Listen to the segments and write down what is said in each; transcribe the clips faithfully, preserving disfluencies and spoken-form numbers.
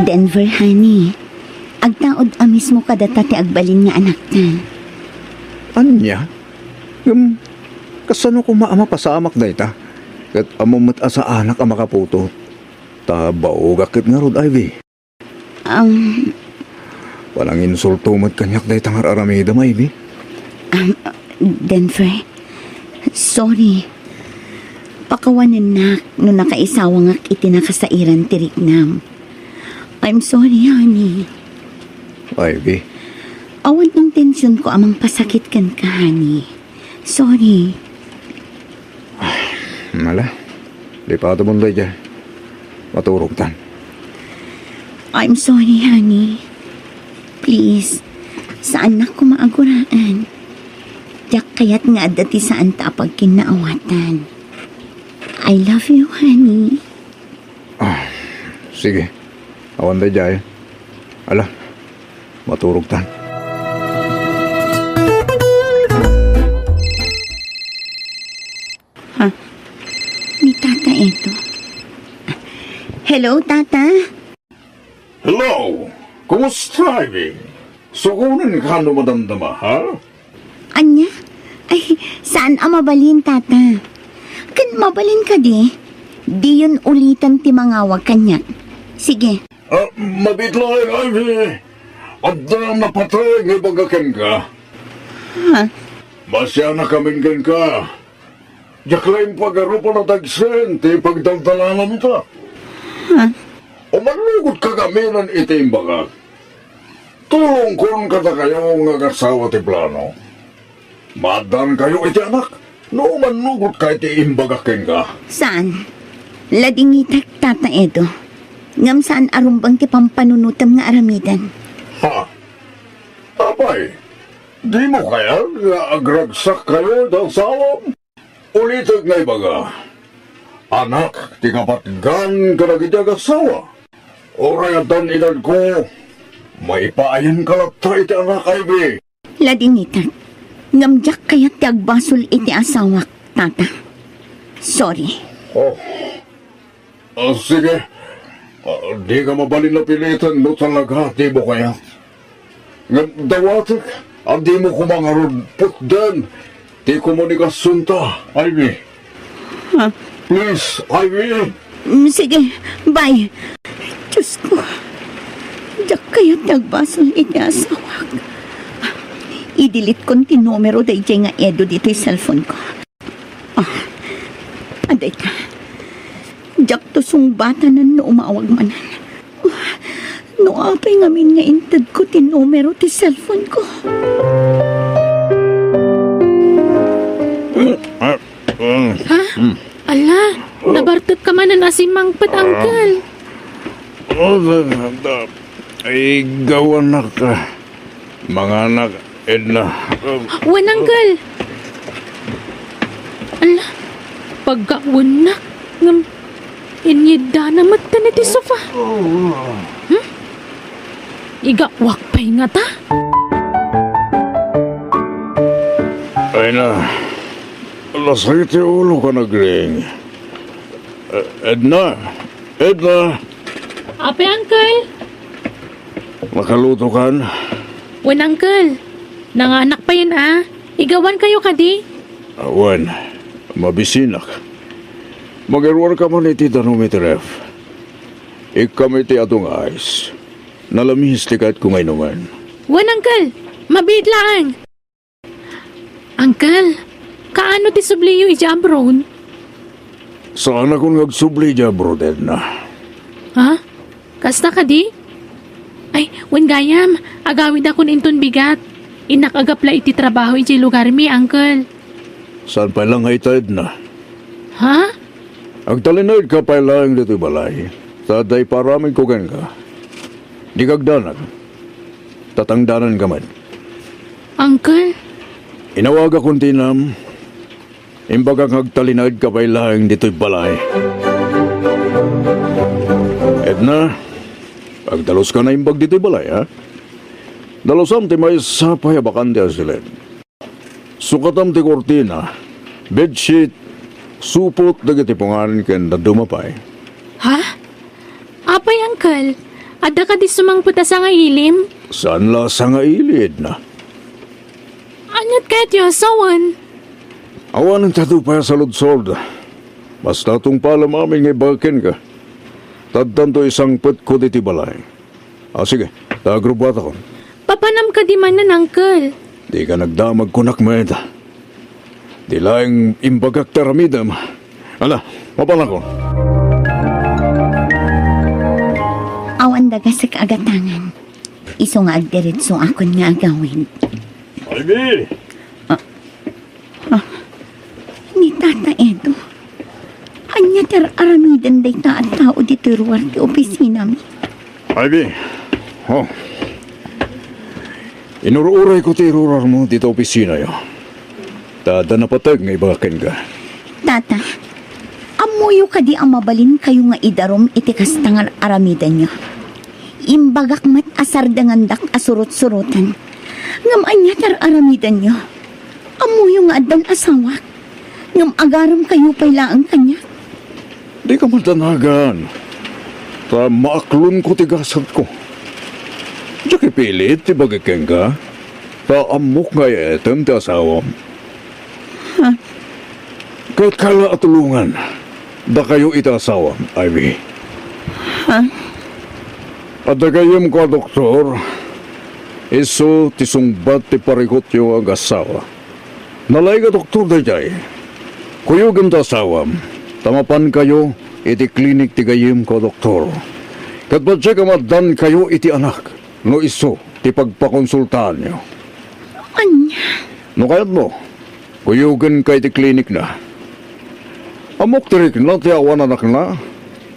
Denver, honey, agtaud a mismo kadata ti agbalin nga anakta. Ania? Ngem, kasano koma a mapasamak dayta? Ket ammom met a saanak a makaputot. Ta baogak ket ngarud, Ivy. Um, Pananginsulto met kaniak dayta nga ar-aramidem, Ivy. Um, Denver, sorry. Pakawanennak no nakaisawangak iti nakasairan ti riknam. I'm sorry, honey. Ivy. Awan intensionko a mangpasakit kenka, honey. Sorry. Ala, lipatem daydiay. Maturogtan. I'm sorry, honey. Please, saannak koma a guraan. Diak kayat nga adda ti saanta a pagkinnaawatan. I love you, honey. Ah, sige. Awan daydiay. Ala, maturogtan. Ha? Ni Tata Edo. Hello, Tata? Hello! Kumusta, Ivy? Sugonen ka no madamdama, ha? Ania? Ay, saan a mabalin, Tata? Ken mabalin kadi, diyon ulitan ti mangawag kaniak. Sige. Ah, mabiit laeng, Ivy. Adda napateg nga ibaga kenka. Ha? Masianakamin kenka. Diak laeng pagarupan a dagsen ti pagdaldalanam ita. Ha? Umannugotka amin iti imbagak. Tulongkon kadakayo nga agassawa ti plano. Maaddaankayo iti anak no umannugotka iti imbagak kenka. Saan? Ladingitek, Tata Edo. Ngem saan a rumbeng ti pampanunotem nga aramiden. Ha? Apay, dimo kayat nga agragsakkayo iti asawam? Ulitek nga ibaga, anak ti kapatgan kadagiti agassawa. Uray addan edadko, maipaayanka latta iti anak, Ivy. Ladingitek, ngem diak kayat ti agbasol iti asawak, Tata. Sorry. Oh. Ah, sige. Ah, dika mabalin a piliten no talaga dimo kayat. Ngem dawatek a dimo koma ngarud putden ti komunikasionta, Ivy. Ha? Please, Ivy. Mm, sige, bye. Diyos ko, diak kayat ti agbasol iti asawak. I-delete kon ti numero daydiay nga Edo ditoy cellphone ko. Ah, adda ita. Diakto sungbatanen no umawag manen. No apay ngamin nga intedko ti numero ti cellphone ko. Ha? Ala, nabartek ka manen a simmangpet, Uncle. Igawanak, manganak, Edna. Wen, Uncle. Ala, paggawennak, ngem inyiddana metten iti sofa. Hmm? Igawak pay ngata? Ay na, lasag ti ulo ka nagring. Eh, Edna, Edna. Apay, Uncle? Nakalutokan? Wen, Uncle. Nanganak payen a. Igawankayo kadi? Awan, mabisinak. Mangiruarka man iti danum iti ref. Ikkam iti adu nga ice. Nalamis ti kayatko nga inumen. Wen, Uncle. Mabiit laeng. Uncle, kaano ti subliyo idiay abroad? Saanakon nga agsubli idiay abroad, Edna. Ha? Kasta kadi? Ay, wen gayam, agawidakon inton bigat. Innak a gapla iti trabaho idiay lugarmi, Uncle. Saan pay la nga ita, Edna? Ha? Agtalinaedka pay laeng ditoy balay, ta adda iparamidko kenka. Dika agdanag. Tatangdananka met. Uncle? Inawagakon ti inam. Imbagak nga agtalinaedka pay laeng ditoy balay. Edna, agdaluska naimbag ditoy balay, ha? Dalusam ti maysa pay a bakante a silin. Sukatam ti kurtina, bedsheet, supot dagiti pungan ken dadduma pay. Ha? Apay, Uncle, Adda kadi sumangpet a sangailim? Saan la a sangailid na? Aniat kayatyo a sawen? Awanen ti adu pay a saludsod. Basta tungpalem amin nga ibagak kenka. Ta addanto isangpetko ditoy balay. Ah, sige, ta agrubuatakon. Papanam kadi manen, Uncle? Dika nagdamag kunak met. Di laeng imbagak ti aramidem. Ala, mapanakon. Awan dagasek a gatangan. Isu nga agdiretsoakon nga agawid. Ivy! Ah, ni Tata Edo. Ania ti ar-aramiden dayta a tao ditoy ruar ti opisinami? Ivy, oh. Inur-urayko ti irurarmo ditoy opisinayo. Ta adda napateg nga ibagak kenka. Tata, ammoyo kadi a mabalinkayo nga idarum iti kasta nga ar-aramidenyo? Imbagak met a sardengandak a surot-suroten. Ngem ania ti ar-aramidenyo? Ammoyo nga addan asawak, ngem agaremkayo pay laeng kaniak. Dika madanagan, ta maaklonko ti gasatko. Diak ipilit ti bagik kenka, ta ammok nga ay-ayatem ti asawam. Ha? Kayatko la a tulongan dakayo iti asawam, Ivy. Ha? Adda gayyemko a doktor, isu ti sungbat ti parikutyo nga agasawa. Nalaig a doktor daydiay. Kuyogem ti asawam, ta mapankayo iti klinik ti gayyemko a doktor. Ket patiek a maaddankayo iti anak no isu ti pagpakonsultaanyo. Ania? No kayatmo, kuyogenka iti klinikna. Ammok ti rikna ti awan anakna,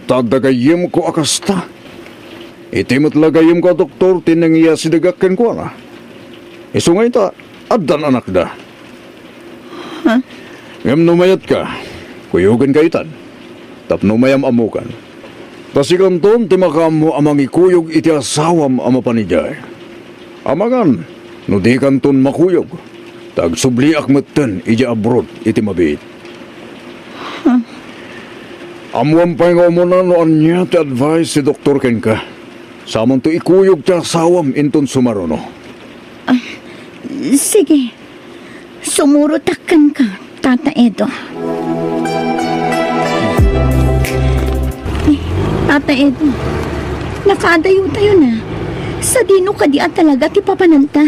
ta adda gayyemko a kasta. Iti met la gayyemko a doktor ti nangiyasidegak kenkuana. Isu nga ita, addan anakda. Ha? Ngem no mayatka, kuyogenka itan, tapno mayam-ammokan. Ta sikanton ti makaammo a mangikuyog iti asawam a mapan idiay. Amangan no dikanton makuyog, ta agsubliak metten idiay abroad iti mabiit. Huh? Ammoam pay nga umuna no ania ti advice ti doktor kenka. Samonto ikuyog ti asawam inton sumaruno. Ah, sige. Sumurotak kenka, Tata Edo. Eh, Tata Edo, nakaadayotayo na. Sadino kadi a talaga ti papananta?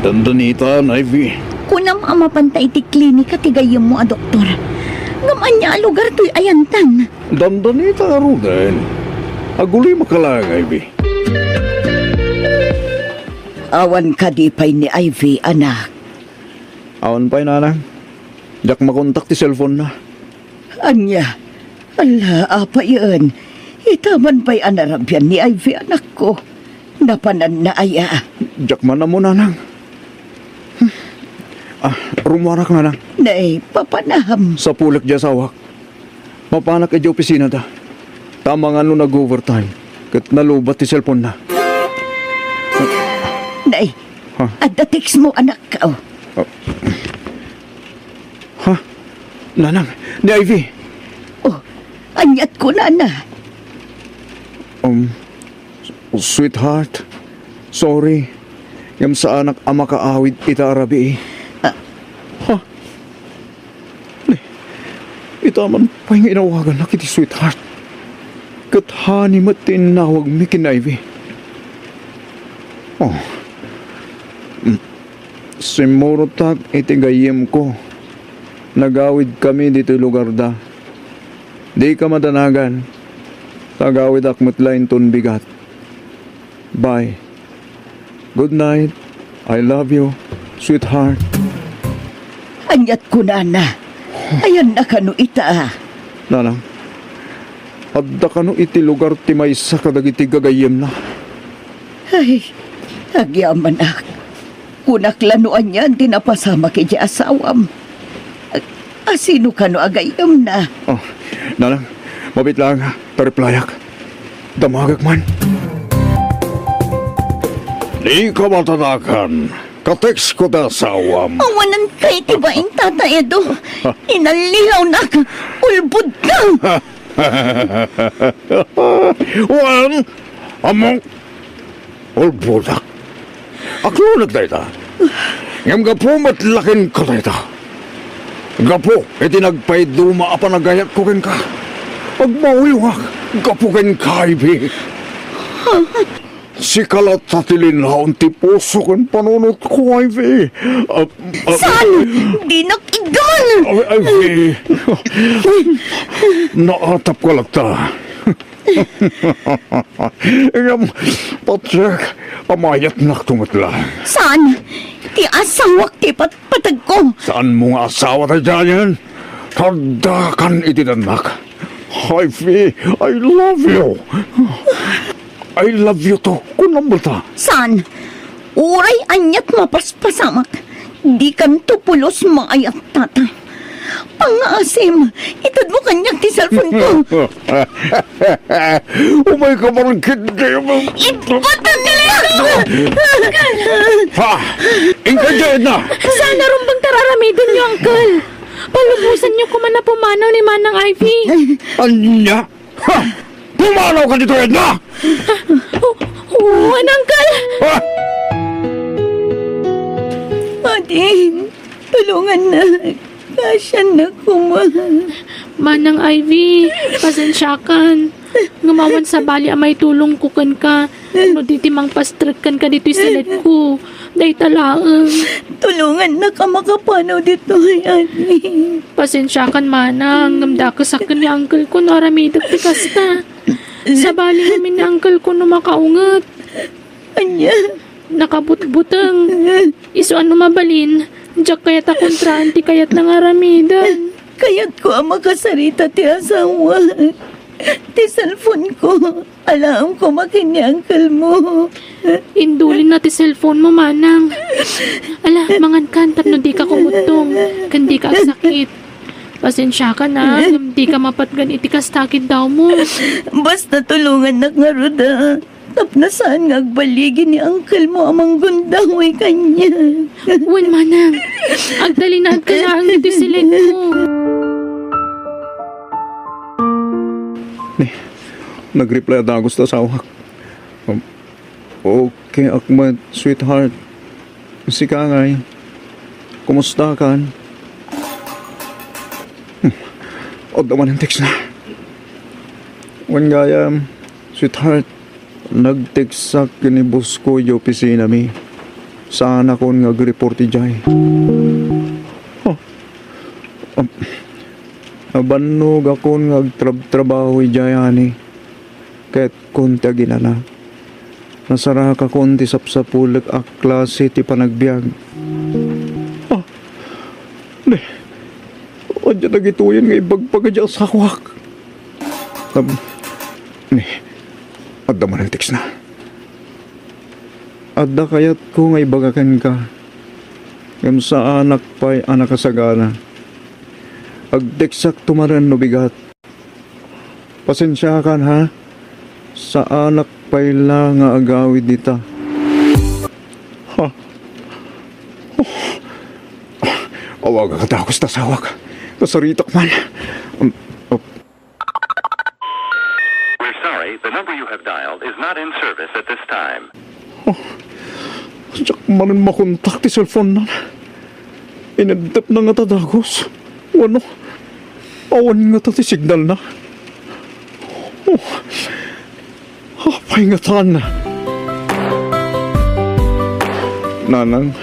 Dandanitan, Ivy. Kunam a mapanta iti klinika ti gayyemmo a doktor. Ngem ania a lugar toy ayantan? Dandanitan ngaruden. Agulimaka laeng, Ivy. Awan kadi pay ni Ivy, anak? Awan pay, nanang. Diak makontak ti cellphone-na. Ania? Ala, apayen. Ita man pay a narabian ni Ivy, anakko. Napananna aya? Diak man ammo, nanang. Ah, rummuarak, nanang. Nay, papanam. Sapulek diay asawak. Mapanak idiay opisinada. Ta amangan no nag-overtime ket nalobat ti cellphone-na. Nay, ha? Adda text mo, anak. Oh. Ah. Ha? Nanang, ni Ivy. Oh, aniat kunana? Um, sweetheart, sorry. Ngem saanak a makaawid ita a rabii. Ah. Ha? Ni, ita man pay nga inawagannak iti sweetheart. Ket honey met ti innawagmi ken Ivy. Oh. Mm. Simmurotak iti gayyemko. Nagawidkami ditoy lugarda. Dika madanagan. Agawidak met la inton bigat. Bye. Good night. I love you, sweetheart. Aniat kunana? Ayanna kano ita? Nanang, adda kano iti lugar ti maysa kadagiti gagayyemna? Ay, agyamanak. Kunak la no anian ti napasamak idiay asawam. A, a, sino kano a gayyemna? Oh, nanang, mabiit laeng, ta replyak. Damagek man. Dika madanagan. Ka-text ko ti asawam. Awanan kay ti baing, Tata Edo. Inallilawnak. Ulbodka. Wen, Ammok, ulbodak. Akloneg dayta. Ngem gapu met la kenka dayta. Gapu iti nagpaiduma a panagayatko kenka, agmawuyongak gapu kenka, Ivy. Sika latta ti linaon ti puso ken panunotko, Ivy. Ah, ah, Saan? Dinak igan! Ay, Ivy. Naatapka latta. Ngem, Patrick, amayatnak tumetla. Saan? Ti asawak ti patpategko. Saanmo nga asawa daydiayen? Taddakan iti dannak. Ivy, I love you. I love you too. Kunam ta. Saan? Uray aniat mapaspasamak, dikanto pulos maayat, tata. Pangngaasim, itedmo kaniak ti cellphone ko. Umayka man ketdi. Ibatannak! Ha? Inka diay, Edna! Saan a rumbeng ti ar-aramidenyo, Uncle? Palubosanyo koma a pumanaw ni Manang Ivy. Ania? Ha? Pumanawka ditoy, Edna? Oo, Uncle! Ha? Adi, tulongannak. Kaasiannak koma. Manang Ivy, pasensiakan. Ngem awan sabali a maitulongko kenka. No di ti mangpastrek kenka ditoy siledko. Dayta laeng. Tulongannak a makapanaw ditoy, Adi. Pasensiakan, Manang, ngem dakesak ken ni uncle ko no aramidek ti kasta. Sabali ngamin ni uncle ko no makaunget. Ania? Nakabutbuteng. Isu a no mabalin, diak kayat a kontraen ti kayatna nga aramiden. Kayatko a makasarita ti asawak. Ti cellphone ko. Alaem koma ken ni uncle mo. Indulinna ti cellphone mo, Manang. Ala, mangankan tapno dika kumuttong, ken dika agsakit. Pasensiakan a, ngem dika mapatgan iti kasta a kiddawmo. Basta tulongannak ngarud a, tapno saan nga agbaligi ni uncle mo a manggundaway kaniak. Wen, Manang. Agtalinaedka laeng ditoy siledko. Ni, nag-reply a dagus ti asawak. Um, okay ak met, sweetheart. Sika ngay, kumustakan? Hmm, adda manen textna. Wen gayam, sweetheart, nag-textak ken ni boss ko idiay opisinami. Saanakon nga ag-report idiay. Oh. Um, nabannogakon nga agtrabtrabaho idiay, honey. Kayatkon ti aginana. Nasarakakon ti sapsapulek a klase ti panagbiag. Ah, ne, adda dagitoyen nga ibagbaga diay asawak. Um, ne, adda manen textna. Adda kayatko nga ibaga kenka. Ngem saanak pay a nakasagana. Agtextakto manen no bigat. Pasensiakan, ha? Saanak pay la nga agawid ita. Ha? Oh. Awagak a dagus ti asawak. Kasaritak man. Um, oh. We're sorry, the number you have dialed is not in service at this time. Oh, diak manen makontak ti cellphone-na. Ineddepna ngata dagus. Wenno, awan ngata ti signal-na. Oh, apay ngatan? Nanang,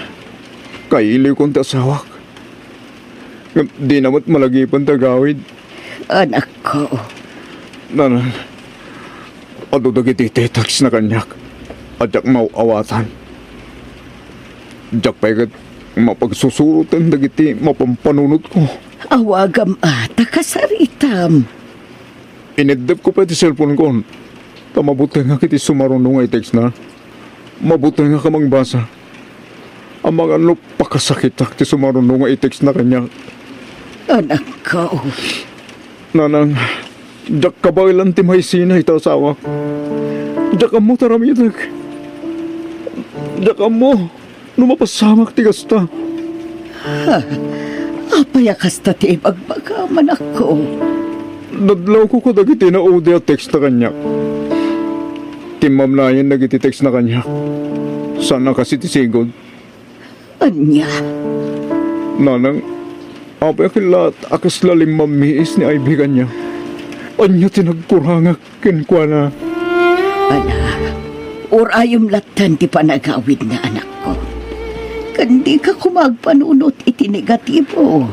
kailiwkon ti asawak. Ngem dina met malagipen ti agawid. Anakko. Nanang, adu dagiti textna kaniak a diak maaw-awatan. Diak pay ket mapagsusuroten dagiti mapampanunotko. Awagam a ta kasaritam. Ineddepko pay ti cellphone-kon, ta mabutengak iti sumaruno nga i-textna. Mabutengak a mangbasa. Amangan no pakasakitak ti sumaruno nga i-textna kaniak. Anakko. Nanang, diak kabaelan ti maisina ita asawak. Diak ammo ti aramidek. Diak ammo no mapasamak ti kasta. Ha? Apay a kasta ti ibagbagam, anakko? Nadlawko kadagiti naudi a textna kaniak. Timmamnayen dagiti text na kaniak. Saan a kas iti sigud. Ania? Nanang, apay a kellaat a kasla limmammiis ni Ivy kaniak? Ania ti nagkurangak kenkuana? Ala, urayem latta ti panagawidna, anakko. Ken dika koma agpanunot iti negatibo.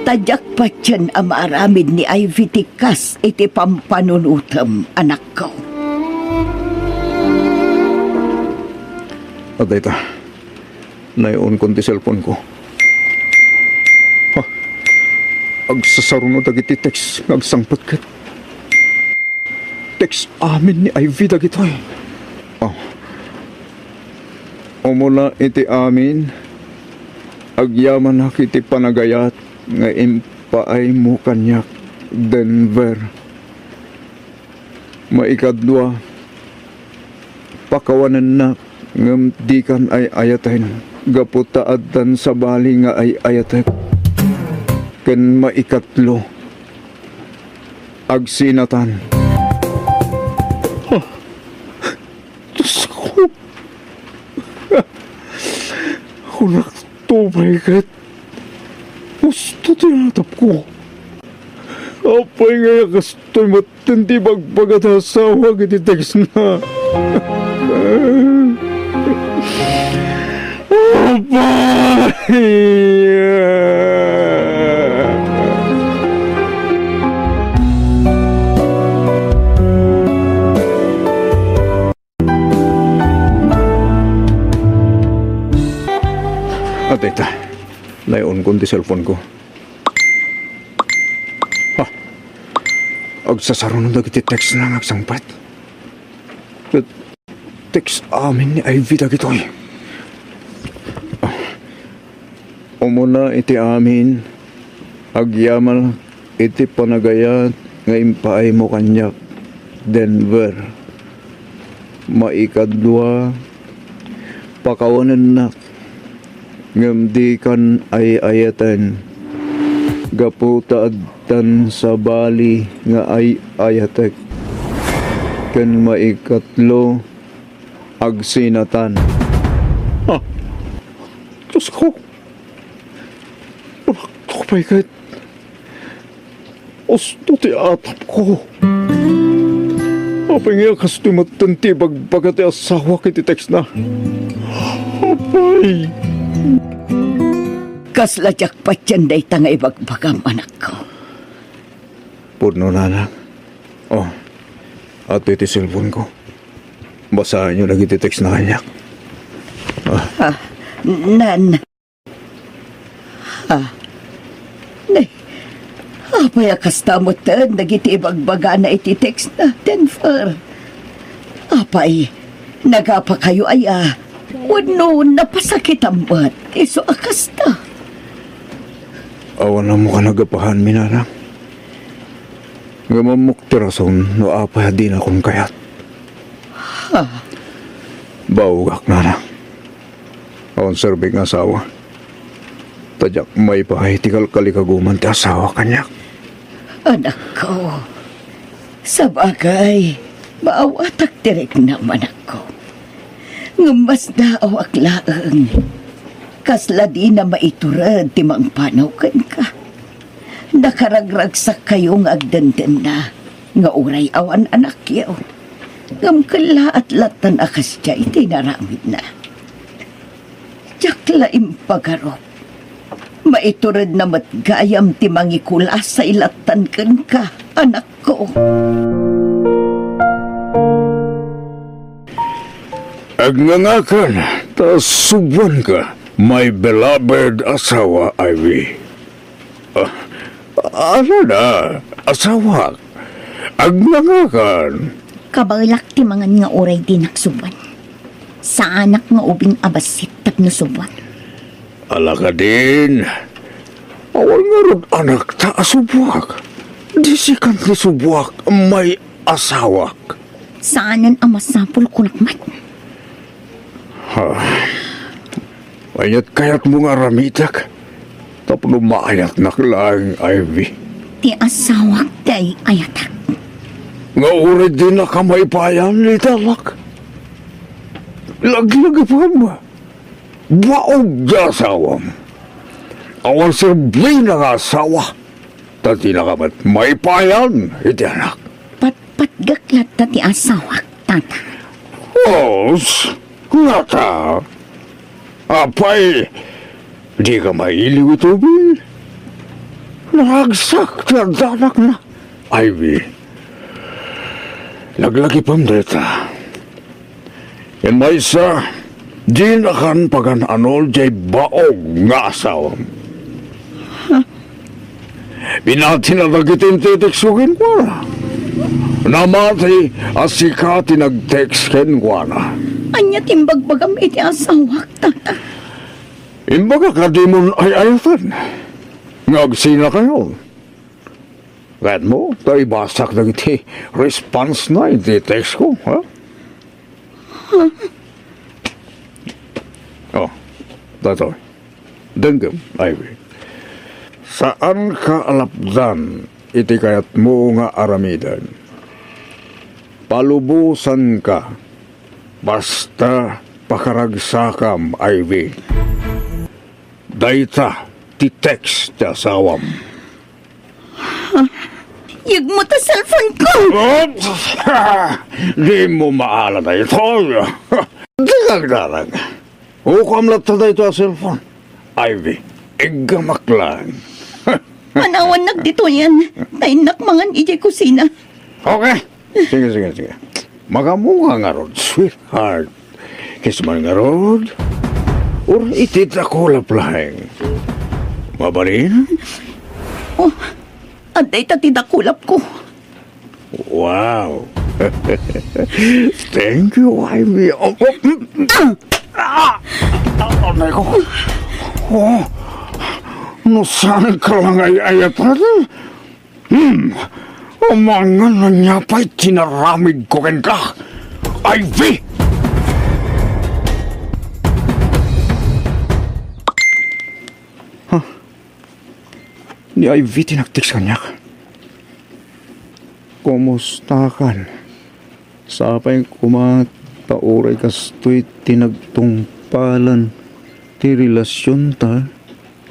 Ta diak patien a maaramid ni Ivy ti kas iti pampanunotem, anakko. Adda ita. Nay-onkon ti cellphone-ko. Ha? Agsasaruno dagiti text nga agsangpet ket text amin ni Ivy dagitoy. Oh. Umuna iti amin, agyamanak iti panagayat nga impaaymo kaniak, Denver. Maikadua, pakawanennak ngem dikan ay-ayaten gapu ta addan sabali nga ay-ayatek. Ken maikatlo, agsinatan. Ah, Diosko! Kunakto pay ket, husto ti atapko. Apay ngay a kastoy metten ti ibagbaga ti asawak iti textna? Apay! Adda ita. Nay-onkon ti cellphone-ko. Ha? Agsasaruno dagiti textna nga agsangpet. Ket text amin ni Ivy dagitoy. Umuna iti amin, agyamanak iti panagayat nga impaaymo kaniak, Denver. Maikadua, pakawanennak ngem dikan ay-ayaten gapu ta addan sabali nga ay-ayatek. Ken maikatlo, agsinatan. Ah, Diosko! Kunakto pay ket, husto ti atapko. Apay ngay a kastoy metten ti ibagbaga ti asawak iti textna? Apay! Kasla diak patien dayta nga ibagbagam, anakko. Pudno, nanang. Oh, adtoy ti cellphone-ko. Basaenyo dagiti textna kaniak. Ah. Ah, nan. Ah. Ne, apay a kasta metten dagiti ibagbagana iti textna, Denver? Apay, nagapakayo aya? Wenno napasakitam met isu a kasta? Awan ammo a nagapahanmi, nanang. Ngem ammok ti rason no apay a dinakon kayat. Ha? Baogak, nanang. Awan serbik nga asawa. Ta diak maipaay ti kalkalikaguman ti asawa kaniak. Anakko, sabagay, maawatak ti riknam, anakko. Ngem masdaawak laeng. Kasla dina maitured ti mangpanaw kenka. Nakaragragsakkayo nga agdendenna nga uray awan anakyo, ngem kellaat lattan a kasdiay ti inaramidna. Diak la impagarup. Maituredna met gayam ti mangikulasay lattan kenka, anakko. Agngangakan ta suboanka, my beloved asawa, Ivy. Ah, ano na, asawak? Agngangakan. Kabaelak ti mangan nga uray dinak suboan. Saanak nga ubing a bassit tapno suboak. Ala kadin, awan ngarud anakta a suboak. Disikan ti suboak, may asawak. Saanen a masapul kunak met. Ha? Ania ti kayatmo nga aramidek tapno maayatnak laeng, Ivy? Ti asawak ti ay-ayatak. Nga uray dinaka maipayan iti anak, laglagipem, baog ti asawam. Awan serbina nga asawa, ta dinaka met maipayan iti anak. Patpatgek latta ti asawak, tata. Os, ngata. Apay, dika mailiw iti ubil? Naragsak ti addanakna. Ivy, laglagipem dayta. Ken maysa, dinakan pagan-anol diay baog nga asawam. Pinatina dagiti intetextko kenkuana. Namati a sika ti nagtext kenkuana. Ania ti imbagbagam iti asawak, tata? Imbagak a dimon ay-ayaten nga agsinakayon. Kayatmo ta ibasak dagiti response na iti textko, ha? Oh, daytoy. Denggem, Ivy. Saanka a lapdan iti kayatmo nga aramiden. Palubosanka, basta pakaragsakam, Ivy. Dayta ti text ti asawam. Yegmo ta cellphone ko! Oops! Dimo maala daytoy. Dika agdarag. Ukoam latta daytoy a cellphone. Ivy, iggamak laeng. Panawannak ditoyen. Ta innak mangan idiay kusina. Okay. Sige, sige, sige. Magammoka ngarud, sweetheart. Kiss man ngarud. Or iti dakulap laeng. Mabalin? Oh, adda ita ti dakulapko. Wow. Thank you, Ivy. Oh, oh, mm, mm. Ah! Ah, aray ko. Oh, no saan ka lang ay-ayatan? Hmm, amangan ania pay ti naramidko kenka, Ivy! Huh? Ni Ivy ti nagtext kaniak. Kumusta kan? Sapay koma ta uray kastoy ti nagtungpalan ti relasionta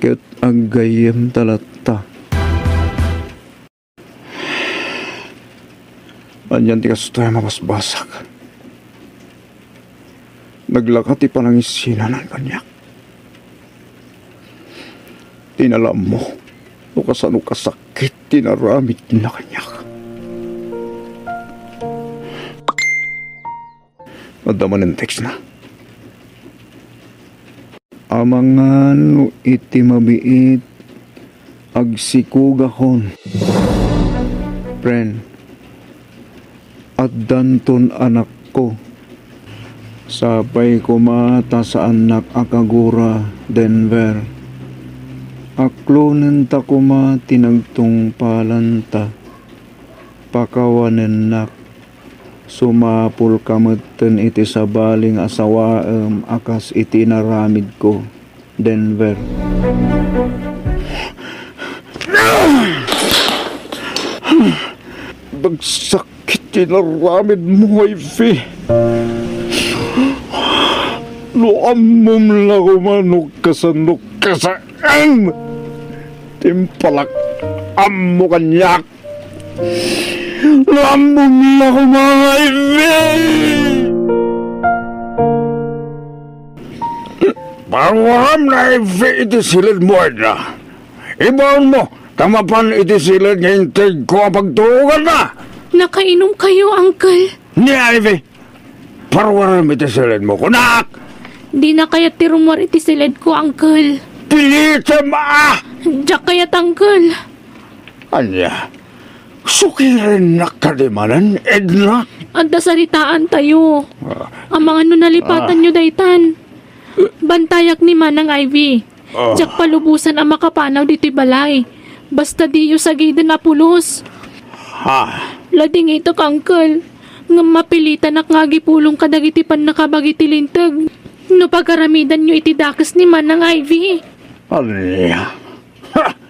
ket aggayyemta latta. Anian ti kastoy a mabasbasak? Naglaka ti panangisinan kaniak. Ti naammo no kasano kasakit ti naramidna kaniak. Adda manen textna. Amangan no iti mabiit, agsikogakon. Friend, addanton anakko. Sapay koma ta saannak a kagura, Denver. Aklonenta koma ti nagtungpalanta. Pakawanennak. Sumapulka metten iti sabali nga asawaem a kas iti inaramidko, Denver. Nagsakit ti inaramidmo, Ivy. No ammom la koma no kasano kasaan ti impalak-ammo kaniak. Ammom la koma, Ivy! Parwaram ni Ivy iti siledmo, Edna. Ibaonmo, ta mapan iti siled nga integko a pagtuloganna. Nakainom kayo, Uncle? Ni Ivy, parwaram iti siledmo, kunak! Dina kayat ti rummuar iti siledko, Uncle. Pilitem a! Diak kayat, Uncle. Ania? Sukirennak kadi manen, Edna? Adda saritaantayo. Ah. Amangan no nalipatanyo daytan. Bantayak ni Manang Ivy. Ah. Diak palubosan a makapanaw ditoy balay. Basta diyo sagiden a pulos. Ha? Ladingitek, Uncle. Ngem mapilitanak nga agipulong kadagiti pannakabag iti linteg no pagaramidanyo iti dakes ni Manang Ivy. Ania? Ha!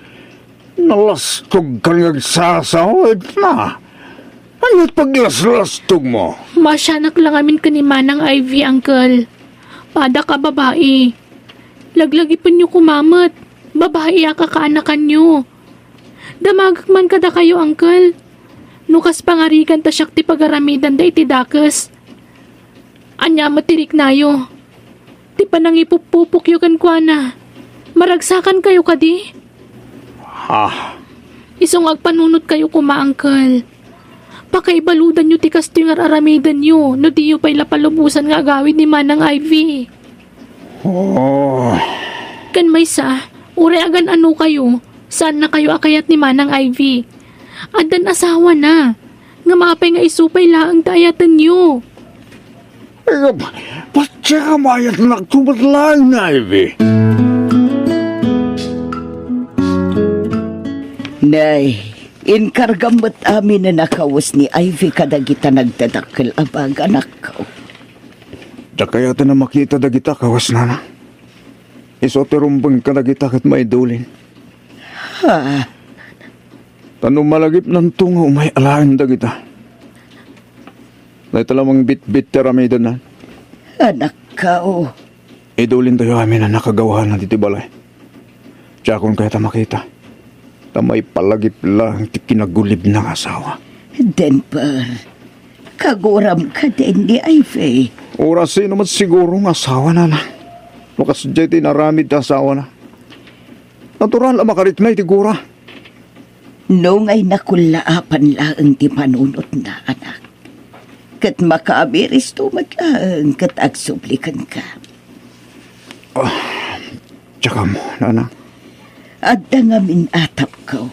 Nalastogkan nga agsasao, Edna. Ania't paglaslastogmo? Maasianak la ngamin ken ni Manang Ivy, Uncle. Padak a babai. Laglagipenyo koma met. Babai a kakaanakanyo. Damagek man kadakayo, Uncle. No kas pangarigan ta siak ti pagaramidanda iti dakes. Ania met ti riknayo? Ti panangipuppupokyo kenkuana. Maragsakankayo kadi? Ah. Isu nga agpanunotkayo koma, Uncle. Pakaibaludanyo ti kastoy nga ar-aramidenyo no diyo pay la palubosan nga agawid ni Manang Ivy. Oh. Ken maysa, uray agan-anokayo, saannakayo a kayat ni Manang Ivy. Addan asawana. Ngem apay nga isu pay laeng ti ayatenyo? Ay, patse ka mayat naktumet laeng ni Ivy. Nay, inkargam met aminen a kawes ni Ivy kadagita nagdadakkel a baganak. Diak kayaten a makita dagita kawesnana. Isu ti rumbeng kadagita ket maidulin. Ha? Ta no malagipnanto nga umay alaen dagita, dayta la mangbitbit ti aramidenna. Anakko. Idulintayo amin a nakagawana ditoy balay. Diakon kayat a makita. Ta maipalagip laeng ti kinagulibna nga asawa. Denver, kaguram ka den ni Ivy. Uray sino met siguro nga asawana, no kasdiay ti inaramid ti asawana. Natural a makarikna iti gura. No nga inakullaapan laeng ti panunotna, anak. Ket makaabiristo met laeng ket agsubli kenka. Ah, diak ammo, nana. Adda ngamin atapko.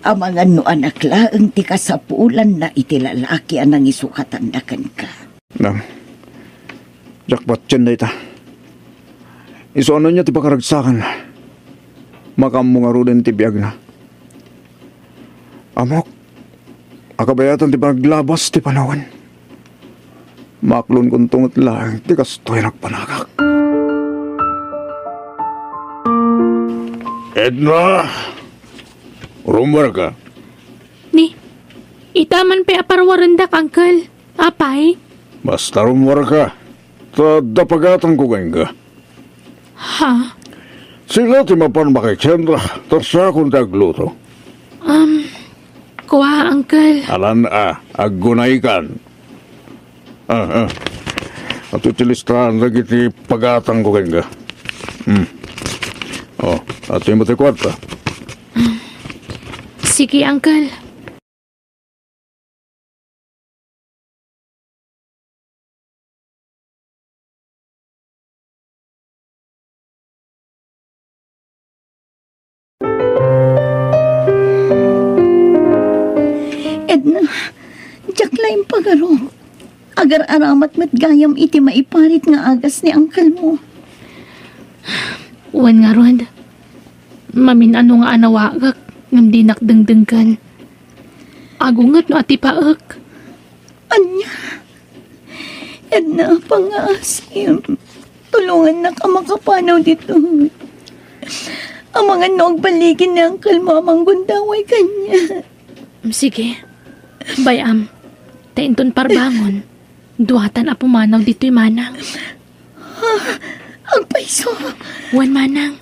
Amangan no anak laeng ti kasapulanna iti lalaki a nangisukatanna kenka. Nang, diak patien dayta. Isu a no ania ti pakaragsakanna, makaammo ngaruden ti biagna. Ammok a kabayatan ti panaglabas ti panawen. Maaklonkonto met laeng ti kastoy a nagpanagak. Edna! Rummuarka. Ni, ita man pay a parwarendak, Uncle. Apay? Basta rummuarka, ta adda pagatangko kenka. Ha? Sila ti mapan makaikenra, ta siakon ti agluto. Um, kua, Uncle. Alan a, aggunaykan. Ah, ah. Atoy ti listaan dagiti pagatangko kenka. Hmm. Oh, atoy met ti kuarta. Sige, Uncle. Edna, diak la impagarok. Agar-aramat met gayam iti maiparit nga agas ni uncle mo. Wen ngarud, mamin-ano nga anawagak ngem dinak dengdenggen. Agunget no atipaek. Ania? Edna, pangngaasim. Tulongannak a makapanaw ditoy. Amangan no agbaligen ni uncle mo a manggundaway kaniak. Sige. Bay-am. Ta inton parbangon, duatan a pumanaw ditoy manang. Ha? Agpayso? Wen manang.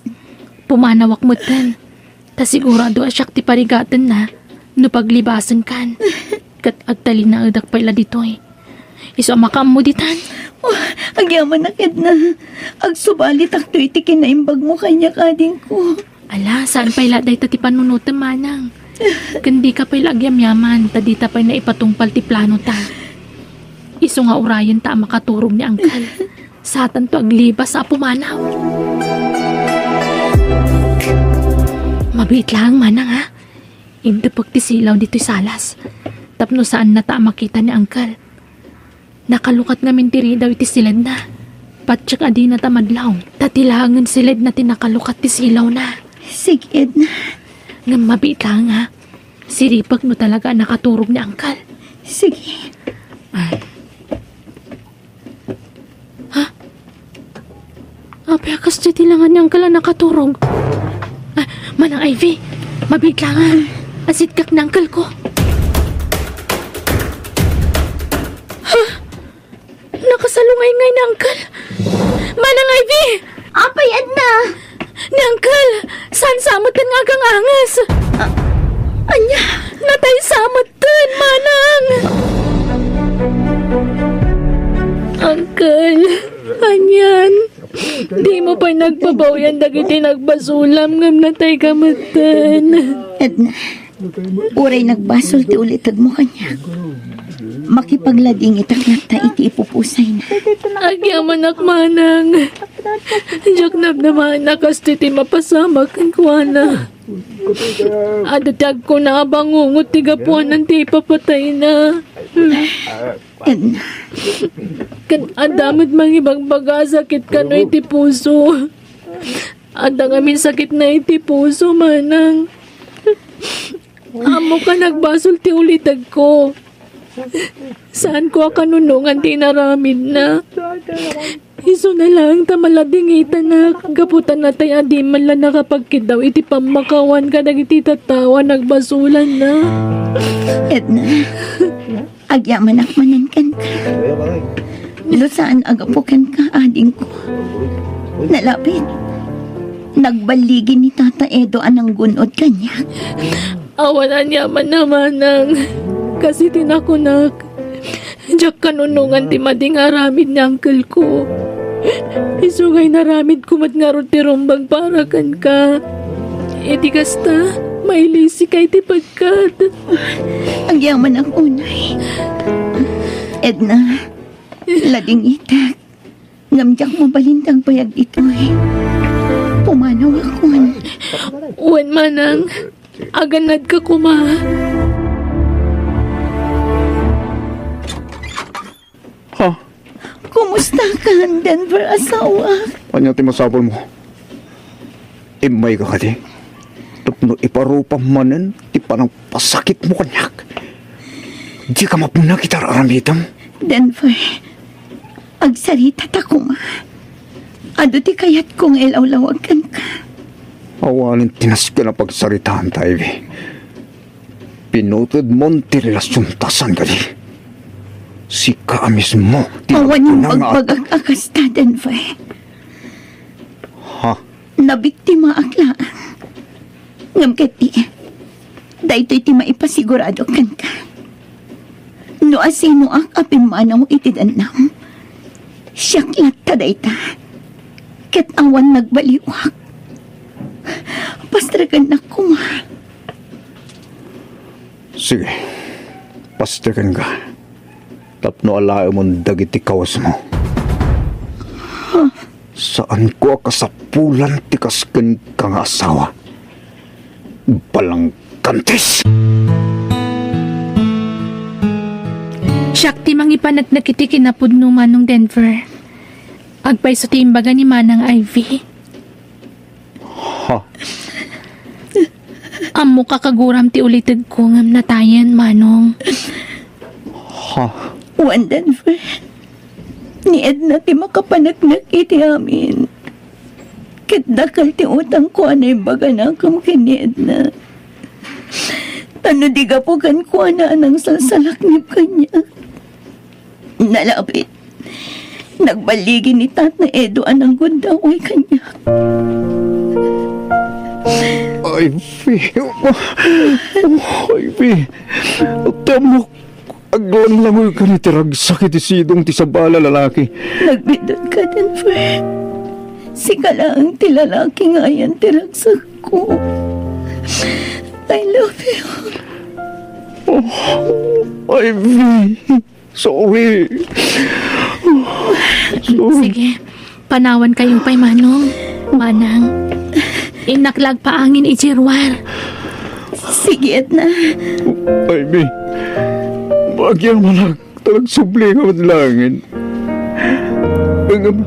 Pumanawak metten. Ta sigurado a siak ti parigatenna no paglibasenkan. Ket agtalinaedak pay la ditoy. Isu a makaammo ditan. Oh, agyamanak, Edna. Agsubalitakto iti kinaimbag mo kaniak, adingko. Ala, saan pay la dayta ti panunotem, manang. Ken dika pay la agyamyaman, ta dita pay naipatungpal ti planota. Isu nga urayenta a makaturog ni uncle. Satanto aglibas a pumanaw. Mabiit laeng, manang, ha? Indepek ti silaw ditoy salas. Tapno saannata a makita ni uncle. Nakalukat ngamin ti ridaw iti siledna. Patiek a dinata madlaw. Ta ti laengen siledna ti nakalukat ti silawna. Sige, Edna. Ngem mabiit laeng, ha? Siripek no talaga a nakaturog ni uncle. Sige. Ah. Ha? Apay a kasdiay ti langan ni uncle a nakaturog? Ah, Manang Ivy, mabiit laeng. Asitkak ni uncle ko. Kasalungay ngay ni Uncle. Manang Ivy! Apay, Edna? Ni Uncle, saan sa metten nga aganganges? A-, ania? Natay sa metten, Manang! Uncle, anian? Dimo pay nagbabawian dagiti nagbasolam ngem natayka metten. Edna, uray nagbasol ti ulitegmo kaniak, makipagladingitak latta iti ipupusayna. Agyamanak, Manang. Diak namnamaen a kastoy ti mapasamak kenkuana. Adda ti agkuna a bangungot ti gapuanan ti ipapatayna. Edna. Ket adda met mangibagbaga a sakit kano iti puso. Adda ngamin sakitna iti puso, Manang. Ammok a nagbasol ti ulitegko. Saanko a kanunongan ti inaramidna. Isuna laeng ta maladingitanak, gapu ta natay a di man la nakapagkiddaw iti pammakawan kadagiti tattao a nagbasolanna. Edna, agyamanak manen kenka. No saan a gapu kenka, adingko. Nalapit, nagballigi ni Tata Edo a nanggun-od kaniak. Awan aniamanna, Manang. Kas iti nakunak, diak kanunongan ti madi nga aramid ni uncle-ko. Isu nga inaramidko met ngarud ti rumbeng para kenka. Iti kasta, mailisika iti pagkat. Agyamanak unay. Edna, ladingitak. Ngem diak mabalin ti agbayag ditoy. Pumanawakon. Wen, Manang. Agannadka koma. Ha? Kumusta ka, Denver, asawa? Ania ti masapulmo? Immayka kadi? Tapno iparupam manen ti panangpasakitmo kaniak. Dika mapnag iti ar-aramidem. Denver, agsaritak koma. Adu ti kayatko nga ilawlawag kenka. Awanen ti nasken a pagsaritaanta, Ivy. Pinutodmon ti relasionta saan kadi. Sika a mismo ti nagkuna nga at- Awan imbagbagak a kasta, Denver. Ha? Nabiktimaak laeng. Ngem ketdi, daytoy ti maipasigurado kenka. No asinoak a pimmanaw iti dennam, siak latta dayta. Ket awan nagbaliwak. Pastrekennak koma. Sige, pastrekenka. Tapno alaemon dagiti kawesmo. Saanko a kasapulan ti kas kenka nga asawa. Balangkantis! Siak ti mangipaneknek iti kinapudno, Manong Denver. Agpayso ti imbaga ni Manang Ivy. Ha? Ammok a kaguram ti ulitegko ngem natayen, Manong. Ha? Wen, Denver, ni Edna ti makapaneknek iti amin. Ket dakkel ti utangko a naimbaganakem ken ni Edna. Ta no di gapu kenkuana a nangsalsalaknib kaniak, nalabit, nagballigi ni Tata Edo a nanggundaway kaniak. Ay, Fi. Ay, Fi. Ti ammok, aglanglangoyka iti ragsak iti sidong ti sabali a lalaki. Nagbiddut ka, Denver. Sika laeng ti lalaki nga ayan ti ragsakko. I love you. Oh, Ivy. Sorry. Sorry. Sige. Panawankayo pay, Manong. Manang. Innak la agpaangin iti ruar. Sige, Edna. Ivy. Agyamanak ta nagsubli ka met laengen. Ngem,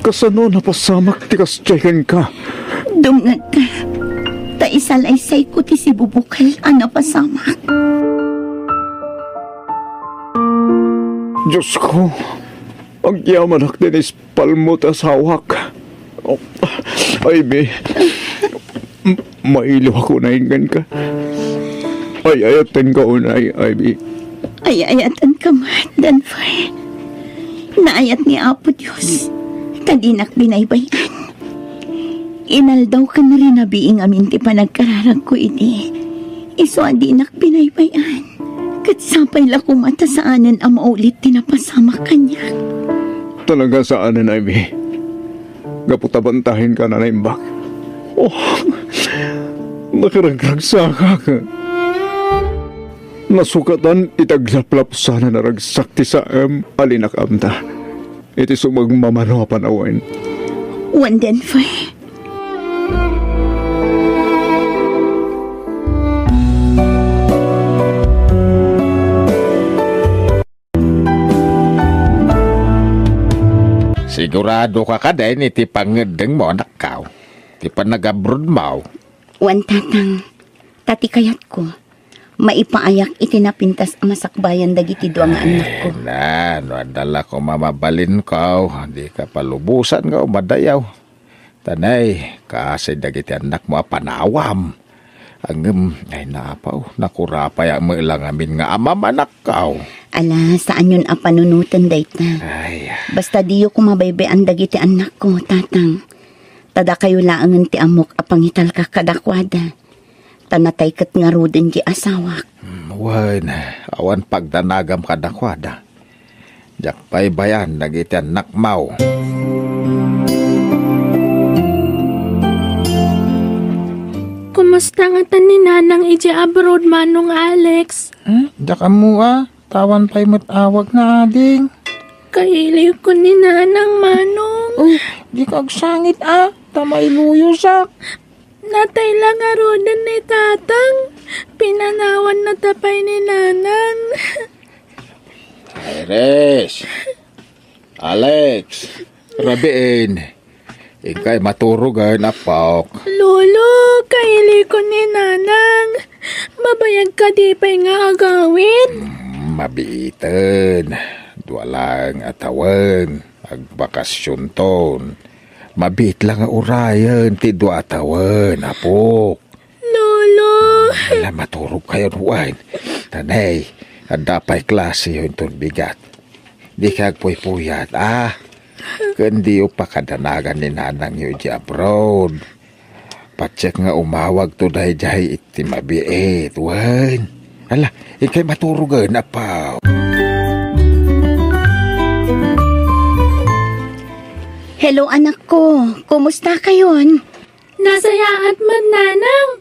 kasano a napasamak ti kasdiay kenka? Dumngegka. Ta isalaysayko ti sibubukel a napasamak. Diosko, agyamanak ti naispalmo ti asawak. Oh, Ivy, m-, mailiwak unay kenka. Ay-ayatenka unay, Ivy. Ay-ayatenka met, Denver. Naayat ni Apo Dios, ta dinak binaybay-an. Inaldaw ken rinabii ngamin ti panagkararagko idi. Isu a dinak binaybay-an. Ket sapay la koma ta saanen a maulit ti napasamak kaniak. Talaga saanen, Ivy. Gapu ta bantahenka a naimbag. Oh, nakaragragsakak. Nasukatan iti aglaplapsan a naragsak ti saem a linakaamta iti sumagmamano a panawen. Wen, Denver. Sigurado ka kadin iti pangngeddengmo, anakko? Ti panagabrodmo? Wen, Tatang. Ta ti kayatko, maipaayak iti napintas a masakbayan dagiti dua nga annakko. Ay, na, no adda la koma mabalinko, dika palubosan nga umadayaw. Ta nay, kaasi dagiti annakmo a panawam. Ngem, ay, napaw, nakurapay a met la ngamin nga amam, anakko. Ala, saanyon a panunoten dayta. Ay. Basta diyo koma baybay-an dagiti annakko, Tatang. Ta dakayo laengen ti ammok a pangitalka kadakuada. Ta natay ket ngaruden ti asawak. Hmm, wen, awan pagdanagam kadakuada. Diak baybay-an dagiti annakmo. Kumusta ngata ni Nanang idiay abroad, Manong Alex? Hmm? Diak ammo a. Awan pay met awagna, ading. Kailiwko ni Nanang, Manong. Oh, dika agsangit a, ta mailuyosak. Natay la ngaruden ni Tatang. Pinanawanna ta pay ni Nanang. Iris! Alex! Rabiin! Inkay maturogen, apok. Lolo, kailiwko ni Nanang. Mabayag kadi pay nga agawid? Mm, mabiiten. Dua laeng a tawen. Agbakasionton. Mabiit la nga urayen ti dua a tawen, apok. Lolo! Ala, maturogkayon, wen. Ta nay, adda pay klaseyo inton bigat. Dika agpuypuyat, a? Ken diyo pakadanagan ni Nanangyo idiay abroad. Patiek nga umawagto daydiay iti mabiit, wen. Ala, inkay maturogen, apok. Hello, anakko. Kumusta kayon? Nasayaat met, Nanang.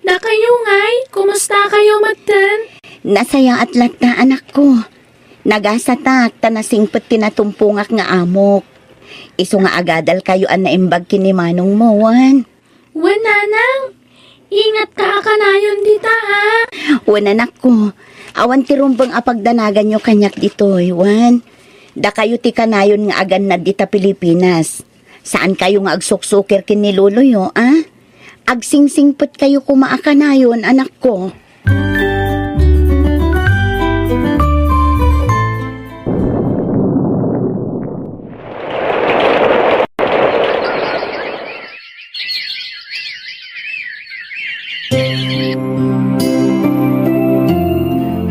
Dakayo ngay, kumusta kayo metten? Nasayaat latta, anakko. Nagasatak ta nasingpet ti natumpongak nga amok. Isu nga agadal kayo a naimbag ken ni manongmo, wen? Wen, Nanang. Ingatka a kanayon dita, a? Wen, anakko. Awan ti rumbeng a pagdanaganyo kaniak ditoy, wen? Dakayo ti kanayon nga agannad dita Pilipinas. Saan kayo nga agsuksukir ken ni loloyo, a? Agsingsingpet kayo koma a kanayon, anakko.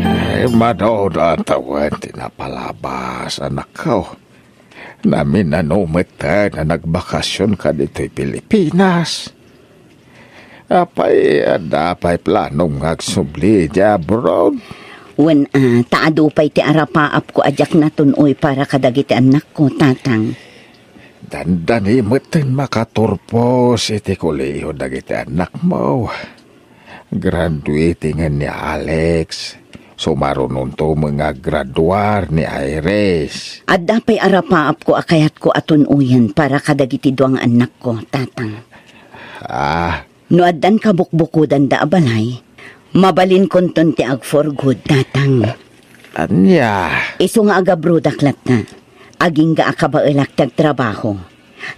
Ay, mano, natawen ti napalabas, anakko. Naminano metten a nagbakasion ka ditoy Pilipinas. Apay, adda pay planom nga agsubli idiay abroad? Wen, a, ta adu pay ti arapaapko a diak natun-oy para kadagiti annakko, Tatang. Dandani metten makaturpos iti kolehiyo dagiti annakmo. Graduating ni Alex. Sumarunonto met nga aggraduar ni Iris. Adda pay arapaapko a kayatko a tun-oyen para kadagiti dua nga annakko, Tatang. Ah. No addan kabukbukodanda a balay, mabalinkonton ti ag-for good, Tatang. Ania? Isu nga agabrodak latta. Agingga a kabaelak ti agtrabaho.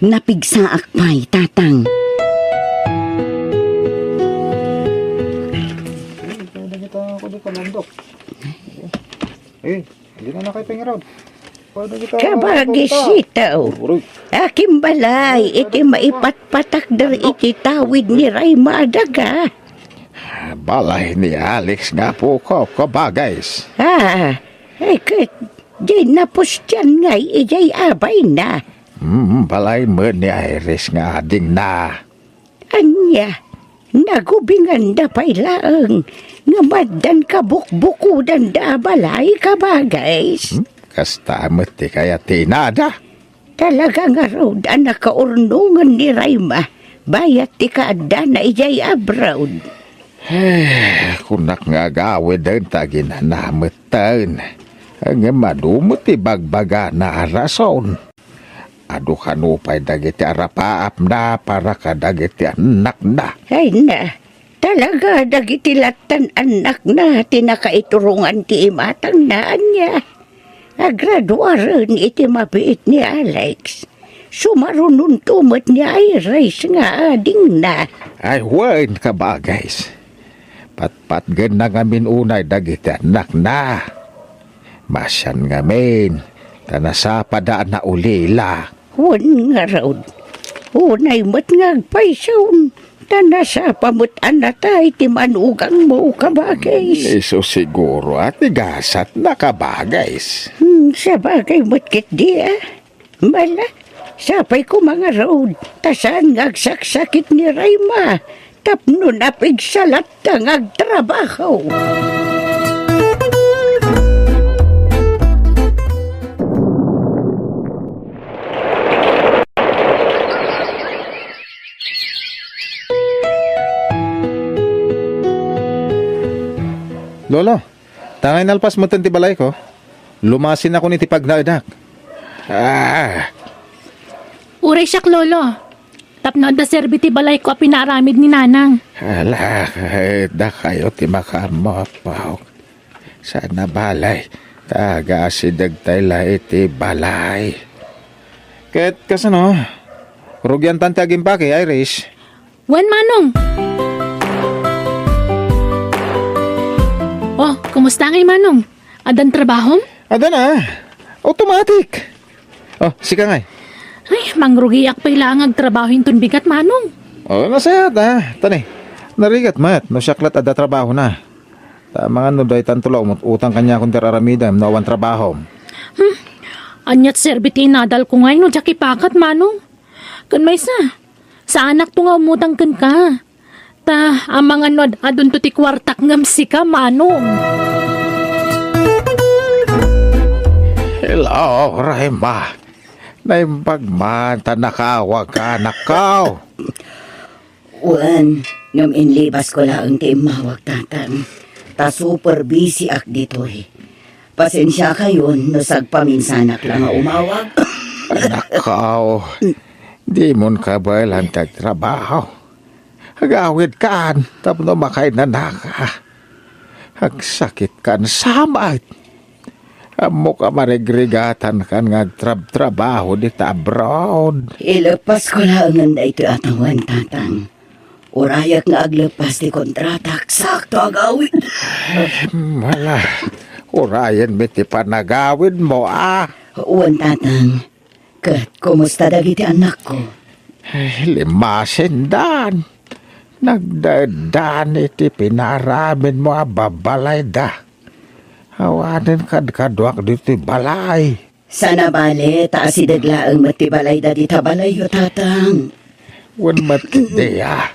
Napigsaak pay, Tatang. Eh, hindi na na kayo pengirod. Kabagis itaw. Akin balay iti maipatpatakder iti tawid ni Ray Madaga. Balay ni Alex nga puko, kabagis. Ah, ay, ket diay napustian ngay idiay abayna. Hmm, balay met ni Iris nga adingna. Ania, nagubinganda pay laeng nga maddan kabukbukodanda a balay, kabagays? Hmm, kasta met ti kayat ti inada. Talaga ngarud a nakaurnongen ni Raima bayat ti kaaddana idiay abroad. Eh, kunak nga agawiden ta aginana metten. Ngem adu met ti bagbagana a rason. Adu kano pay dagiti arapaapna para kadagiti annakna. Ay na, talaga dagiti lattan annakna ti nakaiturongan ti imatangna, ania? Agraduaren iti mabiit ni Alex. Sumarunonto met ni Iris nga adingna. Ay, wen, kabagays. Patpatgenna ngamin unay dagiti annakna. Masian ngamin, ta nasapada a naulila. Wen ngarud, unay met nga agpayson, ta nasapa met a natay ti manugangmo, kabagays. Isu siguro a ti gasatna, kabagays. Hmm, sabagay met ketdi, a. Mala, sapay koma ngarud, ta saan nga agsaksakit ni Raima tapno napigsalatta nga agtrabaho. Lolo, tangay nalpas metten ti balayko. Lumasinakon iti pagnaedak. Ah, Uray siak, Lolo. Tapno adda serbi ti balayko a pinaaramid ni Nanang. Ala, dakayo ti makaammo, apo. Saan a balay, ta agaasidegtay la iti balay. Ket kasano? Rugiantan ti agimpake, Iris. Wen, Manong. Oh, kumusta ngay, Manong? Addan trabahom? Addan a. Automatic. Oh, sika ngay? Ay, mangrugiak pay laeng agtrabaho inton bigat, Manong. Oh, nasayaat a. Tani, narigat met no siak lat adda trabahona. Ta amangan no daytanto la umut-utang kaniakon ti ar-aramidem no awan trabahom. Hmm. Aniat serbi ti inadalko ngay no diak ipakat, Manong? Ken maysa, saanakto nga umutang kenka. Ta amangan no ad-adunto ti kuartak ngem sika, Manong. Hello, Rema. Naimbag man ta nakaawagka, anakko. Wen, ngem inlibasko laeng ti immawag, Tatang. Ta super busy ak ditoy. Pasensiakayon no sagpaminsanak la nga umawag. Anakko, dimon kabaelan ti agtrabaho. Agawidkan tapno makainanaka. Agsakitkan sa met. Ammok a marigrigatankan nga agtrabtrabaho dita abroad. Ileppasko laengen daytoy a tawen, Tatang. Urayak nga agleppas ti kontratak, sakto agawid. Mala, urayenmi ti panagawidmo, a. Wen, Tatang. Ket kumusta dagiti annakko? Ay, limasindan. Nagdaeddan iti pinaaramidmo a babalayda. Awanen kadkaduak ditoy balay. Saan a bale, ta asideg laeng met ti balayda dita balayyo, Tatang. Wen met ketdi a.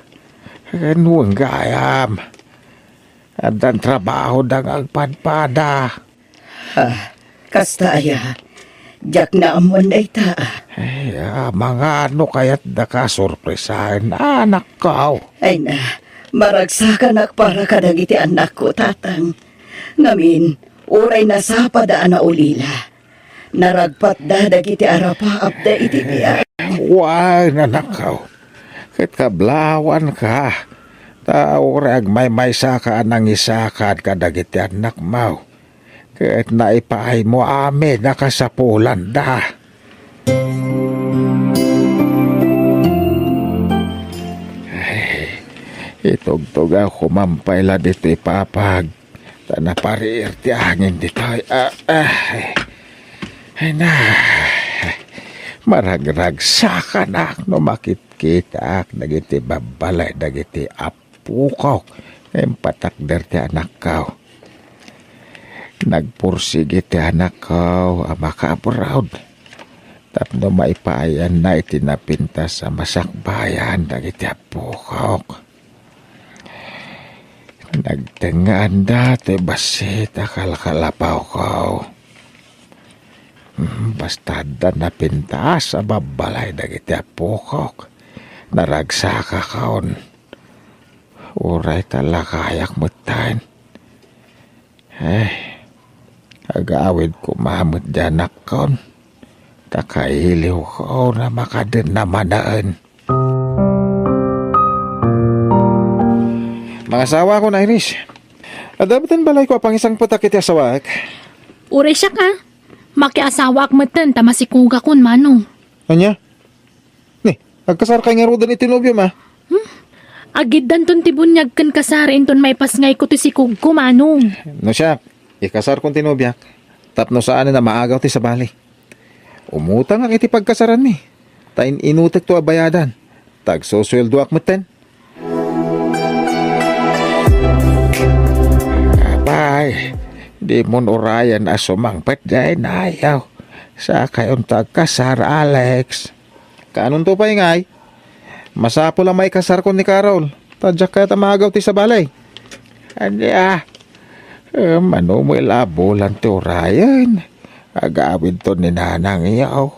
Wen gayam. Addan trabahoda nga agpadpada. Ah, kasta aya. Diak naammoan dayta. Ay, amangan no kayatdaka a sorpresaen, anakko. Ay na, maragsakanak para kadagiti annakko, Tatang. Ngamin, uray nasapada a naulila. Naragpatda dagiti arapaapda iti biag. Wen, anakko. Ket kablawanka. Ta uray agmaymaysaka a nangisakad kadagiti annakmo. Ket naipaaymo amin a kasapulanda. Ay, itugtugawko man pay la ditoy papag. Ta napariir ti angin ditoy. Ah, ah, ay. Ay na. Maragragsakanak no makitkitaak dagiti babbalay dagiti apukok nga impatakder ti anakko. Nagpursigi ti anakko a makaabroad tapno maipaayanna iti napintas a masakbayan dagiti appokok. Nagtengngaanda ti bassit a kalkalapawko. Hmm, basta adda napintas a babbalay dagiti appokok, naragsakakon. Uray ta lakayak metten. Eh, agawid koma met di anakkon. Ta kailiwko na makadenna manaen. Mangasawa akon, Iris. Adda metten balayko a pangisangpetak iti asawaek. Uray siak, a. Makiasawaak metten ta masikugakon, Manong. Ania? Ni, agkasarkay ngaruden iti nobiom, a? Hmm? Agiddanton ti buniag ken kasar inton maipasngayko ti sikugko, Manong. No siak, ikasarkon ti nobiak, tapno saanen a maagaw ti sabali. Umutangak iti pagkasaranmi, ta in-inutekto a bayadan, ta agsusueldoak metten. Apay, dimon urayen a sumangpet diay, nayaw. Sakayonto agkasar, Alex. Kaanonto pay ngay? Masapul a maikasarkon ni Carol, ta diak kayat a maagaw ti sabali. Ania? Eh, mano met la a bulan ti urayen, agawidton ni nanangyo.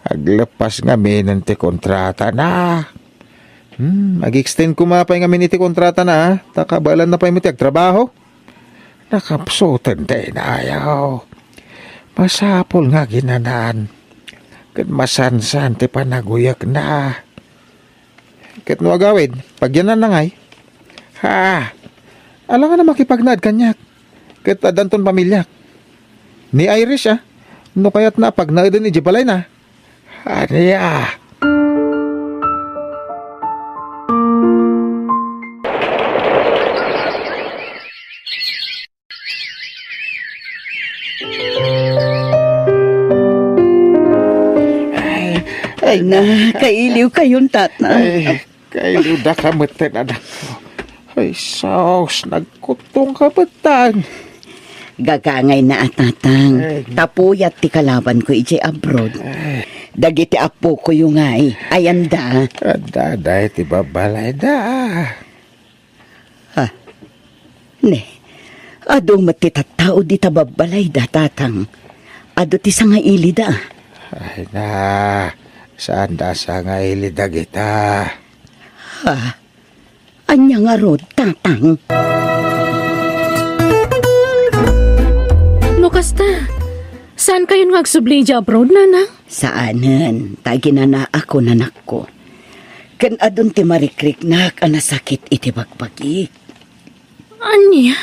Agleppas ngaminen ti kontratana. Hmm, ag-extend koma pay ngamin iti kontratana, a, ta kabaelanna pay met ti agtrabaho. Nakapsuten ti inayaw. Masapul nga aginanaan ket masansan ti panaguyegna. Ket no agawid, pagyannanna ngay? Ha? Alangan a makipagnaed kaniak. Ket addanton pamiliak. Ni Iris, a, no kayatna a pagnaeden idiay balayna. Ania? Ay, ay, na, kailiwkayon, Tatang. Ay, kailiwdaka metten, anakko. Ay, sus, nagkuttongka metten. Gagangayna a, Tatang. Ay. Ta puyat ti kalabanko idiay abroad. Ay. Dagiti appokoyo ngay, ayanda? Adda, adda iti babbalayda. Ha? Ne, adu met ti tattao dita babbalayda, Tatang. Adu ti sangailida. Ay na, saanda a sangaili dagita. Ha? Ania ngarud, Tatang? No kasta, saankayon nga agsubli idiay abroad, Nanang? Saanen, ta aginanaakon, anakko. Ken adun ti marikriknak a nasakit iti bagbagik. Ania?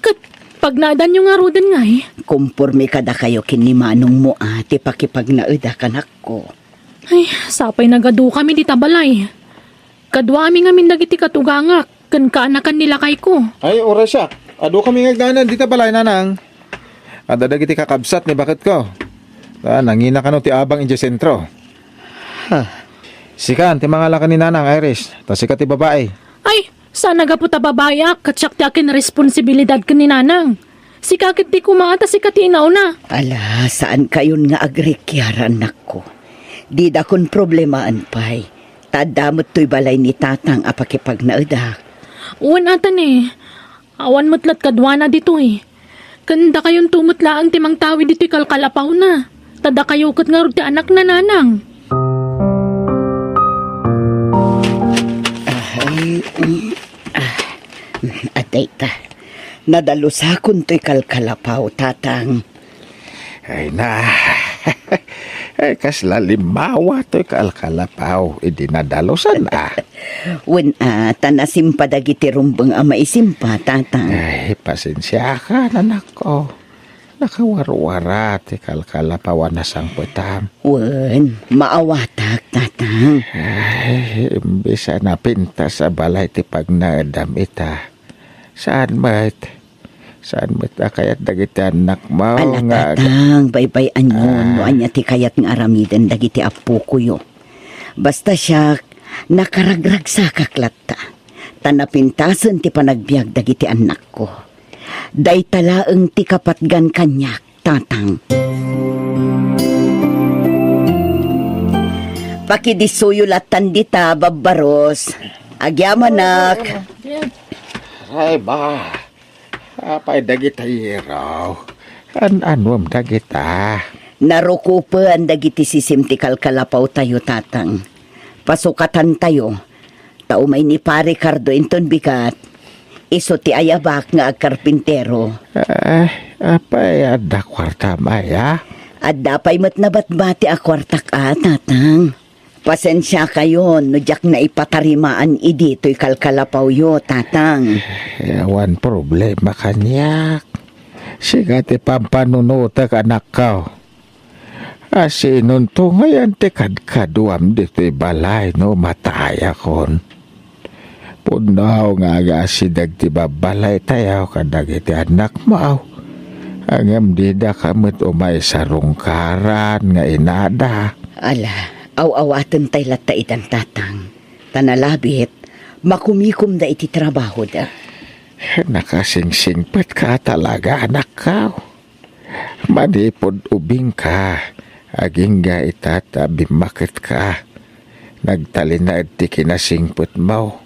Ket pagnaedanyo ngaruden ngay? Komporme kadakayo ken ni manongmo a ti pakipagnaedak, anakko. Ay, sapay nagadukami dita balay. Kaduami ngamin dagiti katugangak ken kaanakan ni lakayko. Ay, uray siak. Adukami nga agnaed dita balay, Nanang. Adda dagiti kakabsat ni baketko. Ta nangina kano ti abang idiay sentro. Ha. Sika ti mangala ken ni Nanang, Iris, ta sika ti babai. Ay, saan a gapu ta babaiak, ket siak ti akin responsibilidad ken ni Nanang. Sika ket ti kumaa ta sika ti inauna. Ala, saankayon nga agrikiar, annakko. Didakon problemaen pay. Ta adda met toy balay ni Tatang a pakipagnaedak. Wen, ata ne. Awan met lat kaduana ditoy. Ken dakayonto met laeng ti mangtawid ditoy kalkalapawna. Ta dakayo ket ngarud ti anakna, Nanang. Ay, mm, ah, adda ita. Nadalosakon toy kalkalapaw, Tatang. Ay na. Ay, kasla limawa toy kalkalapaw idi nadalosan, a. Wen, a, ta nasimpa dagiti rumbeng a maisimpa, Tatang. Ay, pasensiaka, anakko. Nakawarwara ti kalkalapaw a nasangpetam. Wen, maawatak, Tatang. Ay, imbes a napintas a balay ti pagnaedam ita, saan met? Saan met a kayat dagiti annakmo? Ala, nga aga- Tatang, baybay-anyon no ania ti kayat nga aramiden dagiti appokoyo. Basta siak, nakaragragsakak latta. Ta napintasen ti panagbiag dagiti annakko. Dayta laeng ti kapatgan kaniak, Tatang. Pakidissuyo lattan dita, Babbaros. Agyamanak. Ay, ba. Apay dagita iraw? An-anuem dagita? Narukupen dagiti sisim ti kalkalapawtayo, Tatang. Pasukatantayo. Ta umay ni Pare Cardo inton bigat, isu ti ayabak nga agkarpintero. Eh, apay, adda kuartam aya? Adda pay met nabatbati a kuartak a, Tatang. Pasensiakayon no diak naipatarimaan idi toy kalkalapawyo, Tatang. Eh, awan problema kaniak. Sika ti pampanunotek, anakko. Asinonto ngayen ti kadkaduam ditoy balay no matayakon? Pudno nga agasideg ti babbalaytayo kadagiti annakmo, ngem didaka met umay sarungkaran nga inada. Ala, aw-awatentay latta itan, Tatang. Ta nalabit, makumikomda iti trabahoda. Nakasingsingpetka talaga, anakko. Manipud ubingka, agingga ita ta bimmaketka. Nagtalinaed ti kinasingpetmo.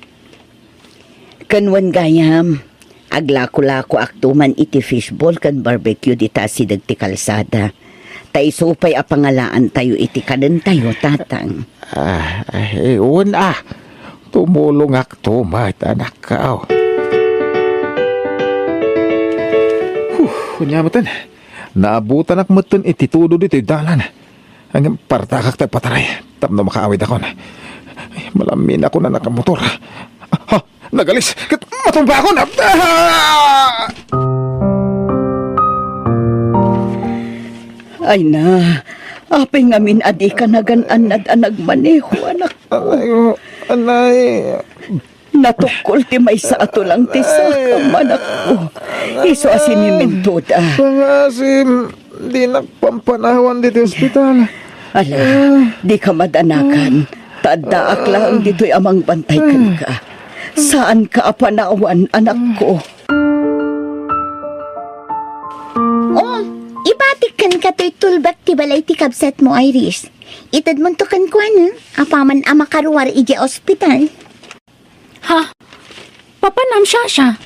Ken wen gayam, aglakolakoakto man iti fishball ken barbecue dita asideg ti kalsada. Ta isu pay a pangalaantayo iti kanentayo, Tatang. Ah, eh, wen a. Tumulongakto met, anakko. Huh, ania metten. Naabutanak metten iti tudo ditoy dalan. Ngem partakak ti agpataray tapno makaawidakon. Ay, malaminakon a nakamotor. Ha? Nagalis ket matumbaakon. Ah! Ay na, apay ngamin a dika nagan-annad a nagmaneho, anak? Anay, anay. Natukkol ti maysa a tulang ti sakam, anakko. Isu a sinimintoda. Pangasim, dinak pampanawan ditoy ospital. Ala, dika madanagan. Ta addaak laeng ditoy a mangbantay kenka. Saanka a panawan, anakko. Oh, ibatik kenka toy tulbek ti balay ti kabsatmo, Iris. Itedmonto kenkuana, apaman a makaruar idiay ospital. Ha? Papanam, Shasha?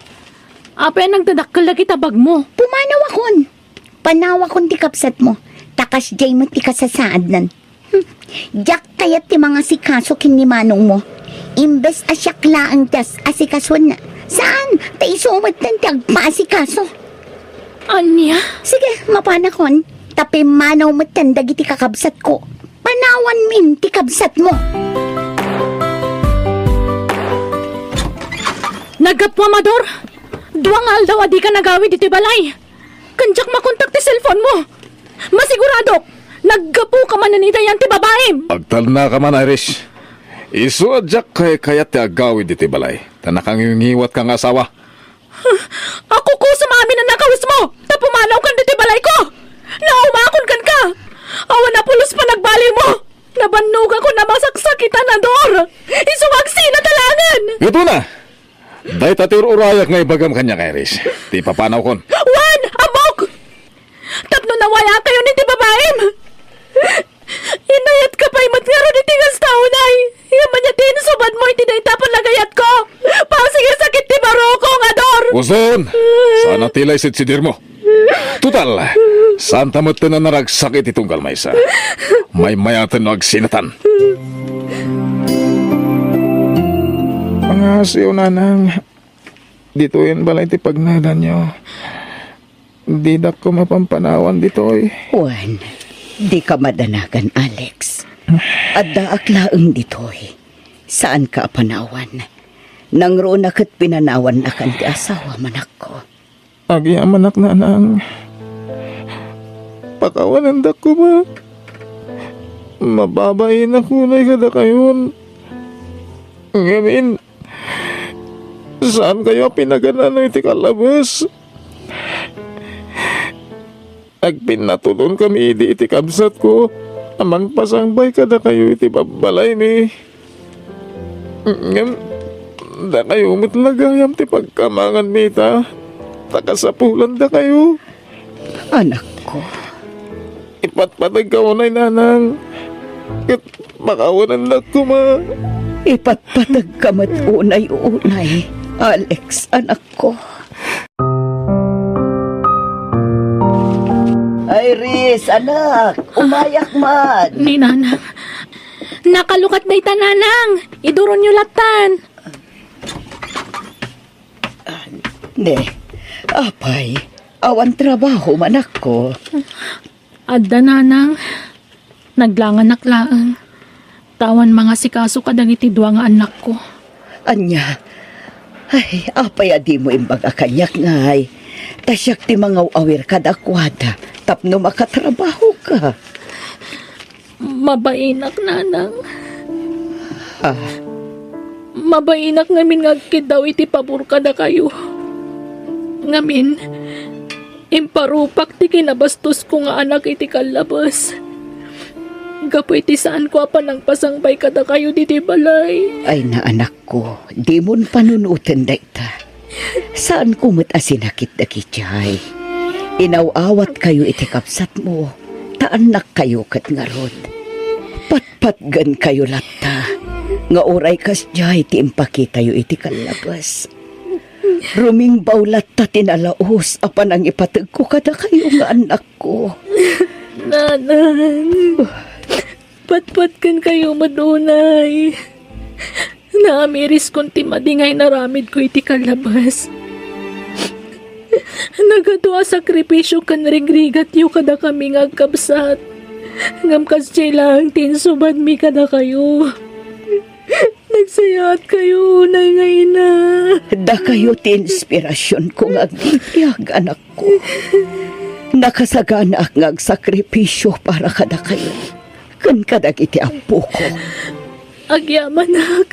Apay a nagdadakkel dagita bagmo? Pumanawakon. Panawakon ti kabsatmo. Ta kasdiay met ti kasasaadnan. Hmm. Diak kayat ti mangasikaso ken ni manongmo. Imbes a siak laeng ti as-, asikasuenna. Saan? Ta isu metten ti agpaasikaso. Ania? Sige, mapanakon. Ta pimmanaw metten dagiti kakabsatko. Panawanmin ti kabsatmo. Naggapu, Amador! Dua nga aldaw a dika nagawid iti balay. Ken diak makontak ti cellphone mo. Masiguradok, naggapuka manen iti ayan ti babaim. Agtalnaka man, Iris. Isu a diak kaykayat ti agawid iti balay, ta nakangiwngiwatka nga asawa. Akukusom amin a nakawesmo, ta pumanawkan ditoy balayko. Naumakon kenka. Awan a pulos panagbaliwmo. Nabannogakon a masaksakitan, Ador. Isu nga agsinata laengen. Gapu na. Dayta ti ur-urayak nga ibagam kaniak, Iris. Ti papanawkon. Wen, ammok! Tapno nawayakayon iti babaim. Inayatka pay met ngarud iti gastaonay. Ngem ania ti insubadmo iti dayta a panagayatko? Pasensiaak iti barukong, Ador! Uson! Saan a ti la isidsidirmo. Total, saanta metten a naragsak iti tunggal maysa. Maymayaten no agsinatan. Pangaasiw, nanang. Ditoyen balay ti pagnaedanyo. Didak koma pampanawan ditoy. Wen, dika madanagan, Alex. Addaak laeng ditoy. Saanka a panawan. Nangruna ket pinanawannakan ti asawam, anakko. Agyamanak, nanang. Pakawanendak koma. Mababainak unay kadakayon. Ngamin, saankayo a pinagan-ano iti kallabes? Agpinnatudonkami idi iti kabsatko a mangpasangbay kadakayo iti babbalaymi. Ngem dakayo met la gayam ti pagkamanganmi ita. ta kasapulandakayo. Anakko. Ipatpateg ka unay, nanang. Ket makawanennak koma. Ipatpateg ka met unay, unay, Alex, anakko. Iris, anak, umayak man. Ni nanang. Nakalukat dayta, nanang. Iduronyo lattan. Ne, apay, awan trabaho, anakko? Adda, nanang. Naglanganak laeng. Awan mangasikaso kadagiti dua nga annakko. Ania? Ay, apay a dimo imbaga kaniak, ngay? Ta siak ti mangaw-awir kadakuada tapno makatrabahoka. Mabainak, nanang. Ah. Mabainak ngamin nga agkiddaw iti pabor kadakayo. Ngamin, imparupak ti kinabastosko nga anak iti kallabes. Gapu iti saanko a panangpasangbay kadakayo ditoy balay. Ay, anakko, dimon panunoten dayta. Saanko met a sinakit dagiti ay. Inaw-awatkayo iti kabsatmo, ta annakkayo ket ngarud. Patpatgenkayo latta, nga uray kasdiay ti impakitayo iti kallabes. Rumingbaw latta ti nalaus a panangipategko kadakayo nga annakko. Nanang. Patpatgenkayo met unay. Naamiriskon ti madi nga inaramidko iti kallabes. Nagadu a sakrifisio ken rigrigatyo kadakami nga agkabsat. Ngem kasdiay laeng ti insubadmi kadakayo. Nagsayaatkayo unay nga ina. Dakayo ti inspirasionko nga agbibiag, anakko. Nakasaganaak nga agsakripisio para kadakayo ken kadagiti appoko. Agyamanak.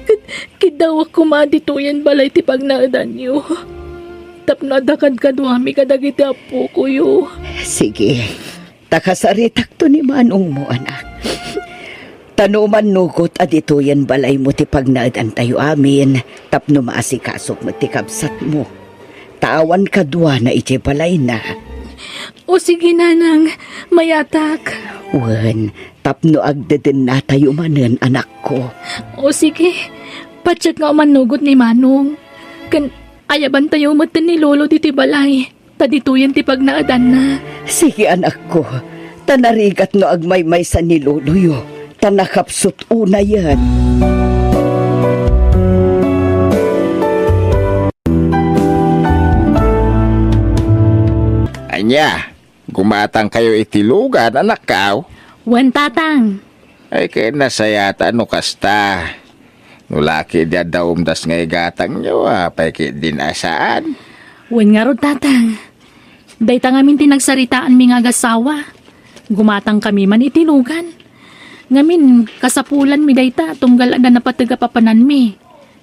Ket kiddawak koma ditoyen balay ti pagnaedanyo. Tapno adda kadkaduami kadagiti appokoyo. Sige. Ta kasaritakto ni manongmo, anak. Ta no mannugot a ditoyen balaymo ti pagnaedantayo amin, tapno maasikasok met ti kabsatmo. Ta awan kaduana idiay balayna. O sige, nanang, mayatak. Wen, tapno agdedennatayo manen, anakko. O sige, patiek nga umannugot ni manong. Ken ayabantayo met ni lolo ditoy balay. Ta ditoyen ti pagnaedanna. Sige, anakko, ta narigat no agmaymaysa ni loloyo, ta nakapsut unayen. Ania, gumatangkayo iti lugan, anakko? Wen, tatang. Ay, ket nasayaat no kasta. No la ketdi adda umdas nga igatangyo, apay ketdin a saan? Wen ngarud, tatang. Dayta ngamin ti nagsaritaanmi nga agasawa. Gumatangkami man iti lugan. Ngamin, kasapulanmi dayta tunggal adda napateg a papananmi.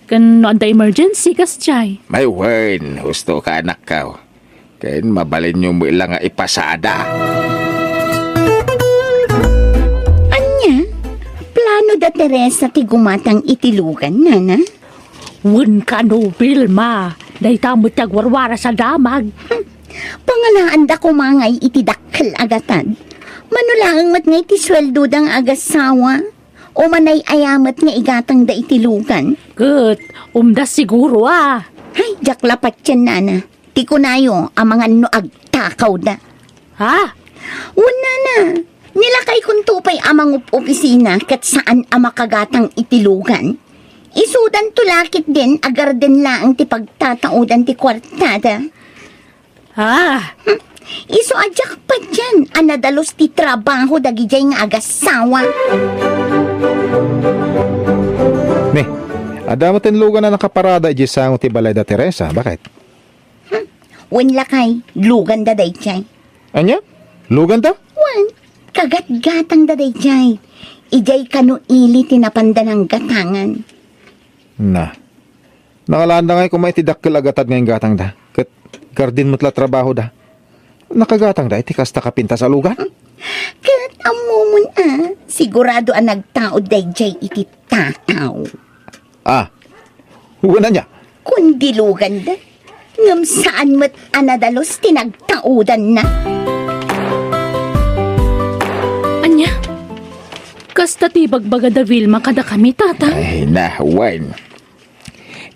Ken no adda emergency, kasdiay. Ay, wen, husto ka, anakko. Ken mabalinyo met la nga ipasada. Ania? Plano da Teresa ti gumatang iti lugan, nana? Wen kano, Vilma. Dayta met ti agwarwaras a damag. Hmm. Pangalaanda koma ngay iti dakkel a gatad. Mano laeng met ngay ti sueldoda nga agasawa? O manay-aya met nga igatangda iti lugan? Ket, umdas siguro a. Ay, diak la patien, nana. Ti kunayo, amangan no agtakawda. Ha? Wen, nana, ni lakaykonto pay a mangup-opisina ket saan a makagatang iti lugan. Isudanto la ketdin a garden laeng ti pagtataodan ti kuartada. Ah. Hmm, isu a diak patien a nadalus ti trabaho dagidiay nga agasawa. Ne, adda met ti lugan a nakaparada idiay sango ti balay da Teresa, baket? Hmm, wen lakay, luganda daydiay. Ania? Luganda? Wen, kagatgatangda daydiay. Idiay kano ili ti napanda nanggatangan. Na. Nangalaanda ngay koma iti dakkel a gatad nga inggatangda, ket garden met la trabahoda. Nakagatangda iti kasta kapintas a lugan? Ket ammomon a, sigurado a nagtaud daydiay iti tataw. Ah, wen ania? Kundi luganda. Ngem saan met a nadalus ti nagtaudanna. Ania? Kasta ti ibagbaga da Vilma kadakami, Tatang? Ay, na, wen.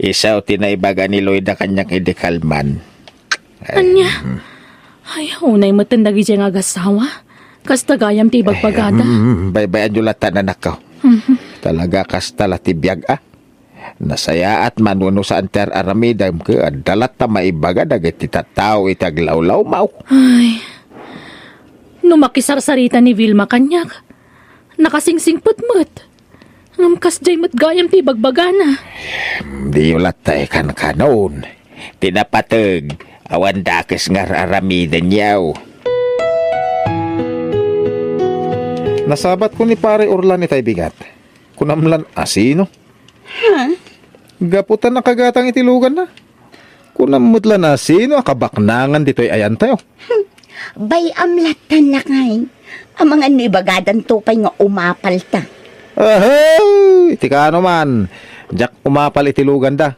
Isu ti naibaga ni Loida kaniak idi kalman. Ania? Ay, unay metten dagiti nga agasawa. Kasta gayam ti ibagbagada. Mm, baybay-anyo latta, anakko. Mhm. Talaga kasta la ti biag, a. Nasayaat man wenno saan ti ar-aramidem, ket adda latta maibaga dagiti tattao iti aglawlawmaw. Ay. No makisarsarita ni Vilma kaniak, nakasingsingpet met. Ngem kasdiay met gayam ti ibagbagana. Diyo latta ikankanon. Ti napateg, awan dakes nga ar-aramidenyo. Nasabatko ni Pare Orlan itay bigat. Kunam lan asino? Ha? Gapu ta nakagatang iti luganna. Kunam met la no asino a kabaknangan ditoy ayantayo. Bay-am lattan, lakay. Amangan no ibagadanto pay nga umapalta. Ahay! Ti kano man, diak umapal iti luganda.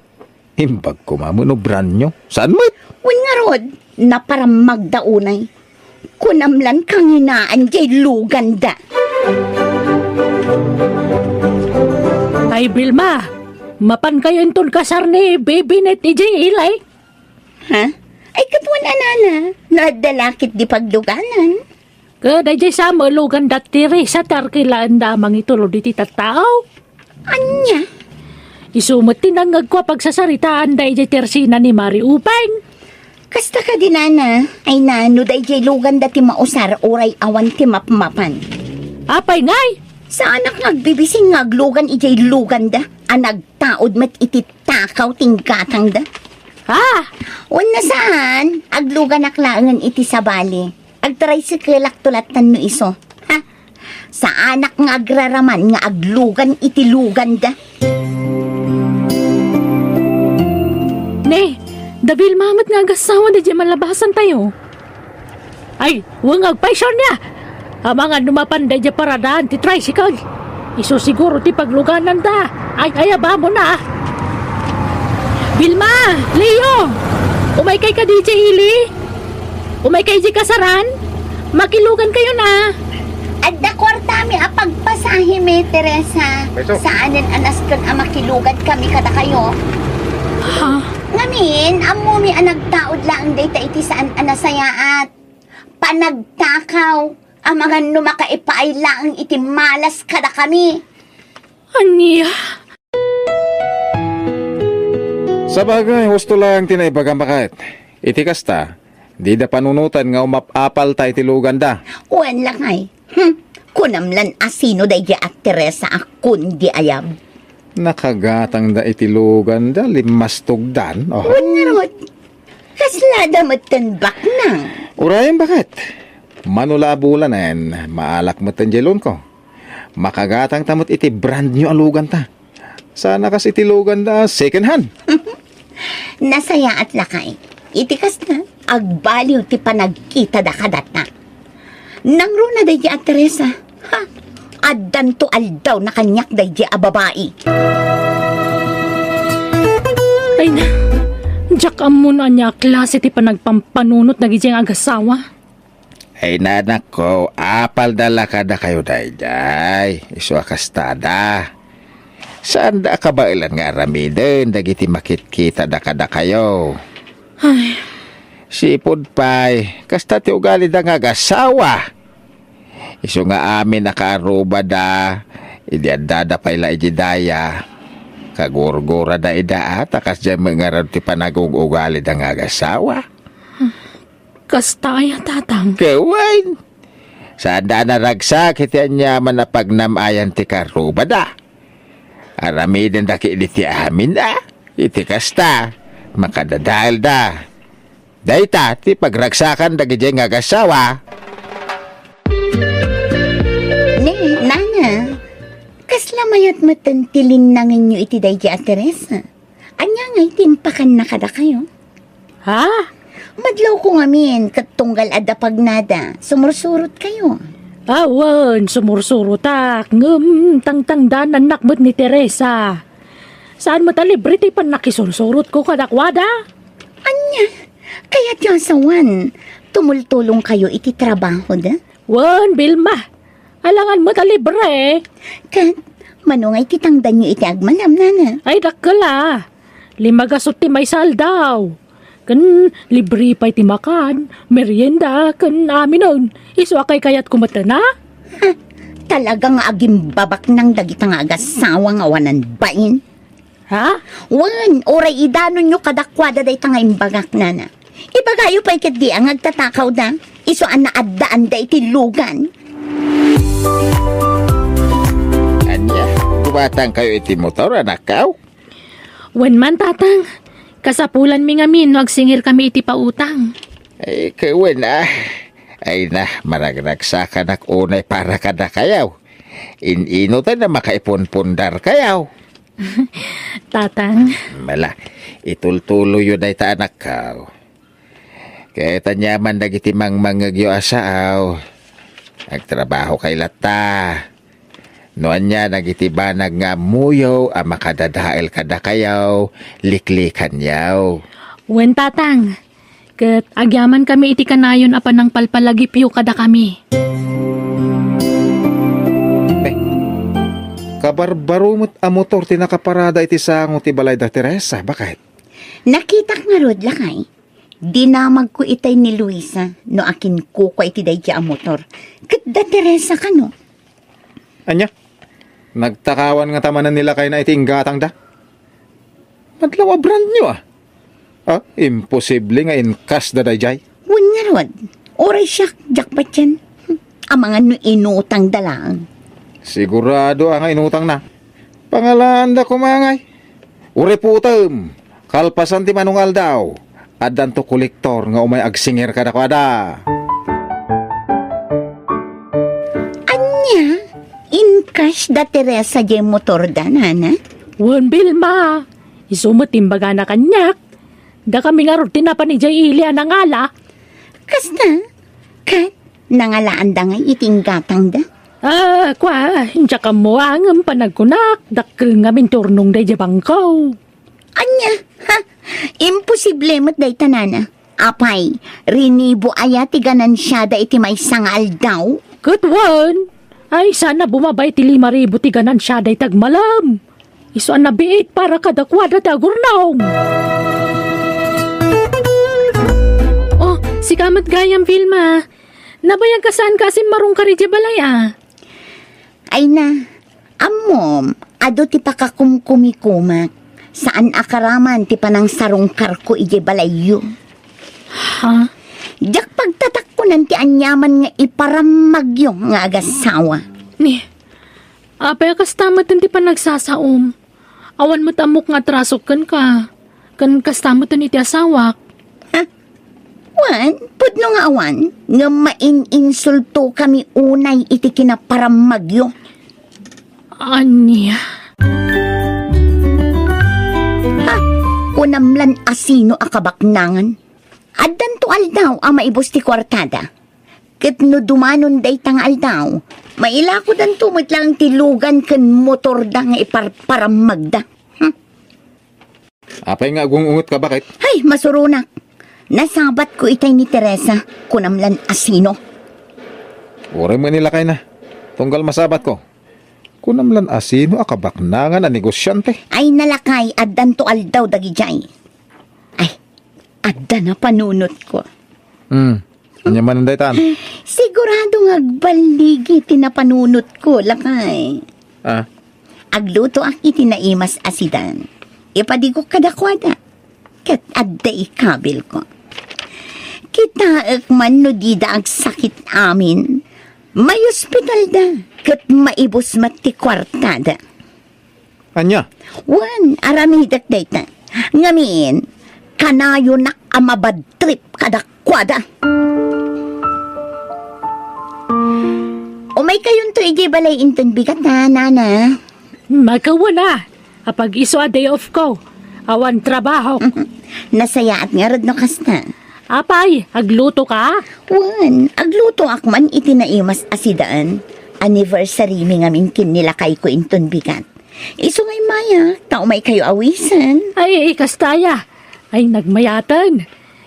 Imbag koma met no brand new. Saan met? Wen ngarud, naparammagda unay. Kunam lan kanginaan jay luganda. Ay, Vilma, mapankayo inton kasar ni Bibinet idiay ili? Ha? Ay, kapuan, anana, nadalakit di pagluganan. Ket daydiay sa met luganda Teresa ti arkilaenda a mangitulod iti tattao. Ania? Isu met ti nangngegko a pagsasaritaan daydiay tersina ni Mari Upeng. Kasta kadi, nana, ay nano daydiay luganda ti mausar uray awan ti mapmapan? Apay ngay? Saanak nga agbibising nga aglugan idiay luganda a nagtaud met iti takaw ti inggatangda. Ah! Wenno saan, agluganak laengen iti sabali. Agtricycle-ak to lattan no isu. Ha? Saanak nga agraraman nga aglugan iti luganda. Ne, da Vilma met nga agassawa daydiay malabasantayo. Ay, wen nga agpay, Sonia! Amangan no mapan daydiay paradaan ti tricycle. Isu siguro ti paglugananda. Ay, ay, abamon a. Vilma, Leo, umaykay kadi idiay ili? Umaykay idiay kasaran? Makilugan kayon a. Adda kuartami a pagpasahemi, Teresa. Beso. Saanen a nasken a makilugan kami kadakayo. Ha? Ngamin, ammomi a nagtaud laeng dayta iti saan a nasayaat. Panagtakaw, amangan no makaipaay laeng iti malas kadakami. Ania? Sabagay, husto laeng ti naibagam, baket. Iti kasta, dida panunoten nga umap-apalta iti luganda. Wen, lakay. Hmm. Kunam lan asino daydiay a Teresa a kun di ayab. Nakagatangda iti luganda, limmastogdan. Oh. Wen ngarud, kaslada metten baknang. Urayen, baket. Mano la a bulanen, maalak metten diay loan ko. Makagatangta met iti brand new a luganta. Sana kas iti luganda, second hand. Nasayaat, lakay. Iti kasta, agbaliw ti panagkitada kadatta. Nangruna daydiay a Teresa. Ha? Addanto aldawna kaniak daydiay a babai. Ay na, diak ammo no ania a klase ti panagpampanunot dagiti nga agasawa. Ay, nanakko, apalda la kadakayo daydiay. Isu a kastada. Saanda a kabaelan nga aramiden dagiti makitkitada kadakayo. Ay. Sipud pay, kasta ti ugalida nga agasawa. Isu nga amin a kaarrubada, idi addada pay la idi daya. Kagurgurada ida a, ta kasdiay met ngarud ti panagug-ugalida nga agasawa. Kasta aya, Tatang? Ket wen, saanda a naragsak iti aniaman a pagnam-ayan ti kaarrubada. Aramidenda ketdi ti amin a. Iti kasta, makadadaelda. Dayta ti pagragsakan dagiti nga agasawa. Ne, nana, kasla mayat metten ti linnangenyo iti daydi a Teresa. Ania ngay ti impakanna kadakayo? Ha? Madlawko ngamin, ket tunggal adda pagnada, sumursurotkayo. Awan, sumursurotak, ngem tangtangdanannak met ni Teresa. Saan met a libre ti pannakisursurotko kadakuada? Ania, kayatyo a sawen, tumultulongkayo iti trabahoda? Wen, Vilma. Alangan met a libre. Ket, mano nga iti tangdanyo iti agmalem, nana? Ay, dakkel a. Lima gasut ti maysa aldaw. Ken libre pay ti makan, merienda, ken aminen. Isu a kaykayatko met, a? Ha? Talaga nga agimbabaknang dagita nga agasawa nga awanan bain. Ha? Wen, uray idanonyo kadakuada dayta nga imbagak, nana. Ibagayo pay ketdi a nga agtatakawda. Isu a naaddaanda iti lugan. Ania, gumatangkayo iti motor, anakkaw? Wen man, tatang. Kasapulanmi ngamin no agsingirkami iti pautang. Ay, ket wen, a. Ay na, maragragsakanak unay para kadakayaw. In-ino tay na makaipunpundarkayaw? Tatang. Mala, itultuloyyo dayta, anakkaw. Ket aniaman dagiti mangmangngegyo a saaw, agtrabahokay latta. No ania dagiti banag nga ammoyo a makadadael kadakayaw, liklikanyaw. Wen, tatang. Ket agyamankami iti kanayon a panangpalpalagipyo kadakami. Eh, kabarbaro met a motor ti nakaparada iti sango ti balay da Teresa, baket? Nakitak ngarud, lakay. Dinamagko itay ni Luisa no akinkukua iti daydi a motor. Ket da Teresa kano? Ania? Nagtakawan ngata manen ni lakayna iti inggatangda? Madlaw a brand new, a. Ah, imposible nga inkas da daydiay. Wen ngarud, uray siak, diak patien. Amangan no inutangda laeng. Sigurado a nga inutangna. Pangalaanda koma ngay. Uray putem, kalpasan ti mano nga aldaw, addanto kolektor nga umay agsingir kadakuada. Ania? Inkas da Teresa diay motorda, nana? Wen, Vilma. Isu met imbagana kaniak. Dakami ngarud ti napan idiay ili a nangala. Kasta? Ket nangalaanda ngay iti inggatangda? Ah, kua, diak ammo ngem panagkunak, dakkel ngamin ti urnongda idiay bangko. Ania? Ha? Imposible met dayta, nana. Apay, rinibo aya ti ganansiada iti maysa nga aldaw? Ket wen, ay sana bumaba iti lima ribu ti ganansiada iti agmalem. Isu a nabiit para kadakuada ti agurnong. Oh, sika met gayam, Vilma. Nabayag ka saan ka a simmarungkar idiay balay, a? Ay na, ammom, adu ti pakakumkumikumak. Saan a karaman ti panangsarungkarko idiay balayyo. Ha? Diak pagtatakkonan ti aniaman nga iparammagyo nga agasawa. Ni, apay a kasta met ti panagsasaom? Awan met ammok nga atrasok kenka. Ken kasta met iti asawak. Ha? Wen, pudno nga awan, ngem maininsultokami unay iti kinaparammagyo. Ania? Ha? Kunam lan a sino a kabaknangan? Addanto aldaw a maibus ti kuartada. Ket no dumanon dayta nga aldaw, mailakodanto met laeng ti lugan ken motorda nga iparparammagda. Hmm. Apay nga agung-ungetka, baket? Hay, masuronak. Nasabatko itay ni Teresa, kunam lan a sino. Uray met ni lakayna. Tunggal masabatko. Kunam lan a sino a kabaknangan a negosiante. Ay, nalakay, addanto aldaw dagidiay. Ay, adda napanunotko. Hmm. Ania manen daytan? Sigurado nga agballigi ti napanunotko, lakay. Ah. Aglutoak iti naimas a sidan. Ipadigok kadakuada. Ket adda ikabilko. Kitaek man no dida agsakit amin. Maiospitalda ket maibus met ti kuartada. Ania? Wen, aramidek dayta. Ngamin, kanayonak a mabad trip kadakuada. Umaykayonto idiay balay inton bigat, a, nana. Makawana, apag isu a day off ko. Awan trabaho. Nasayaat ngarud no kasta. Apay, agluto ka? Wen, aglutoak man iti naimas a sidan. Anniversary mi ngamin ken ni lakayko inton bigat. Isu nga immaya, ta umaykayo awisen. Ay, kasta aya. Ay, nagmayaten.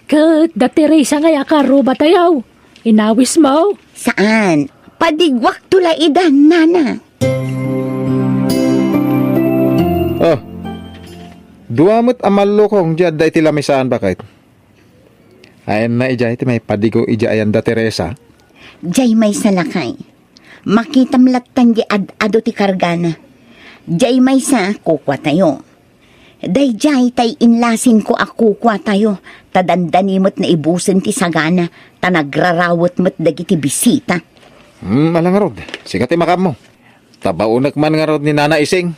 Ket da Teresa ngay a karrubatayo. Inawismo? Saan. Padiguakto la ida, nana. Oh, dua met a mallukong di adda iti lamisaan, baket. Ayanna idiay ti maipadigo idiay ayan da Teresa? Diay maysa, lakay. Makitam lattan di ad-adu ti kargana. Diay maysa, kukuatayo. Daydiay tay inlasinko a kukuatayo, ta dandani met naibusen ti sagana, ta nagrarawet met dagiti bisita. Hmm, ala ngarud, sika ti makaammo. Tabaonek man ngarud ni Nana Ising.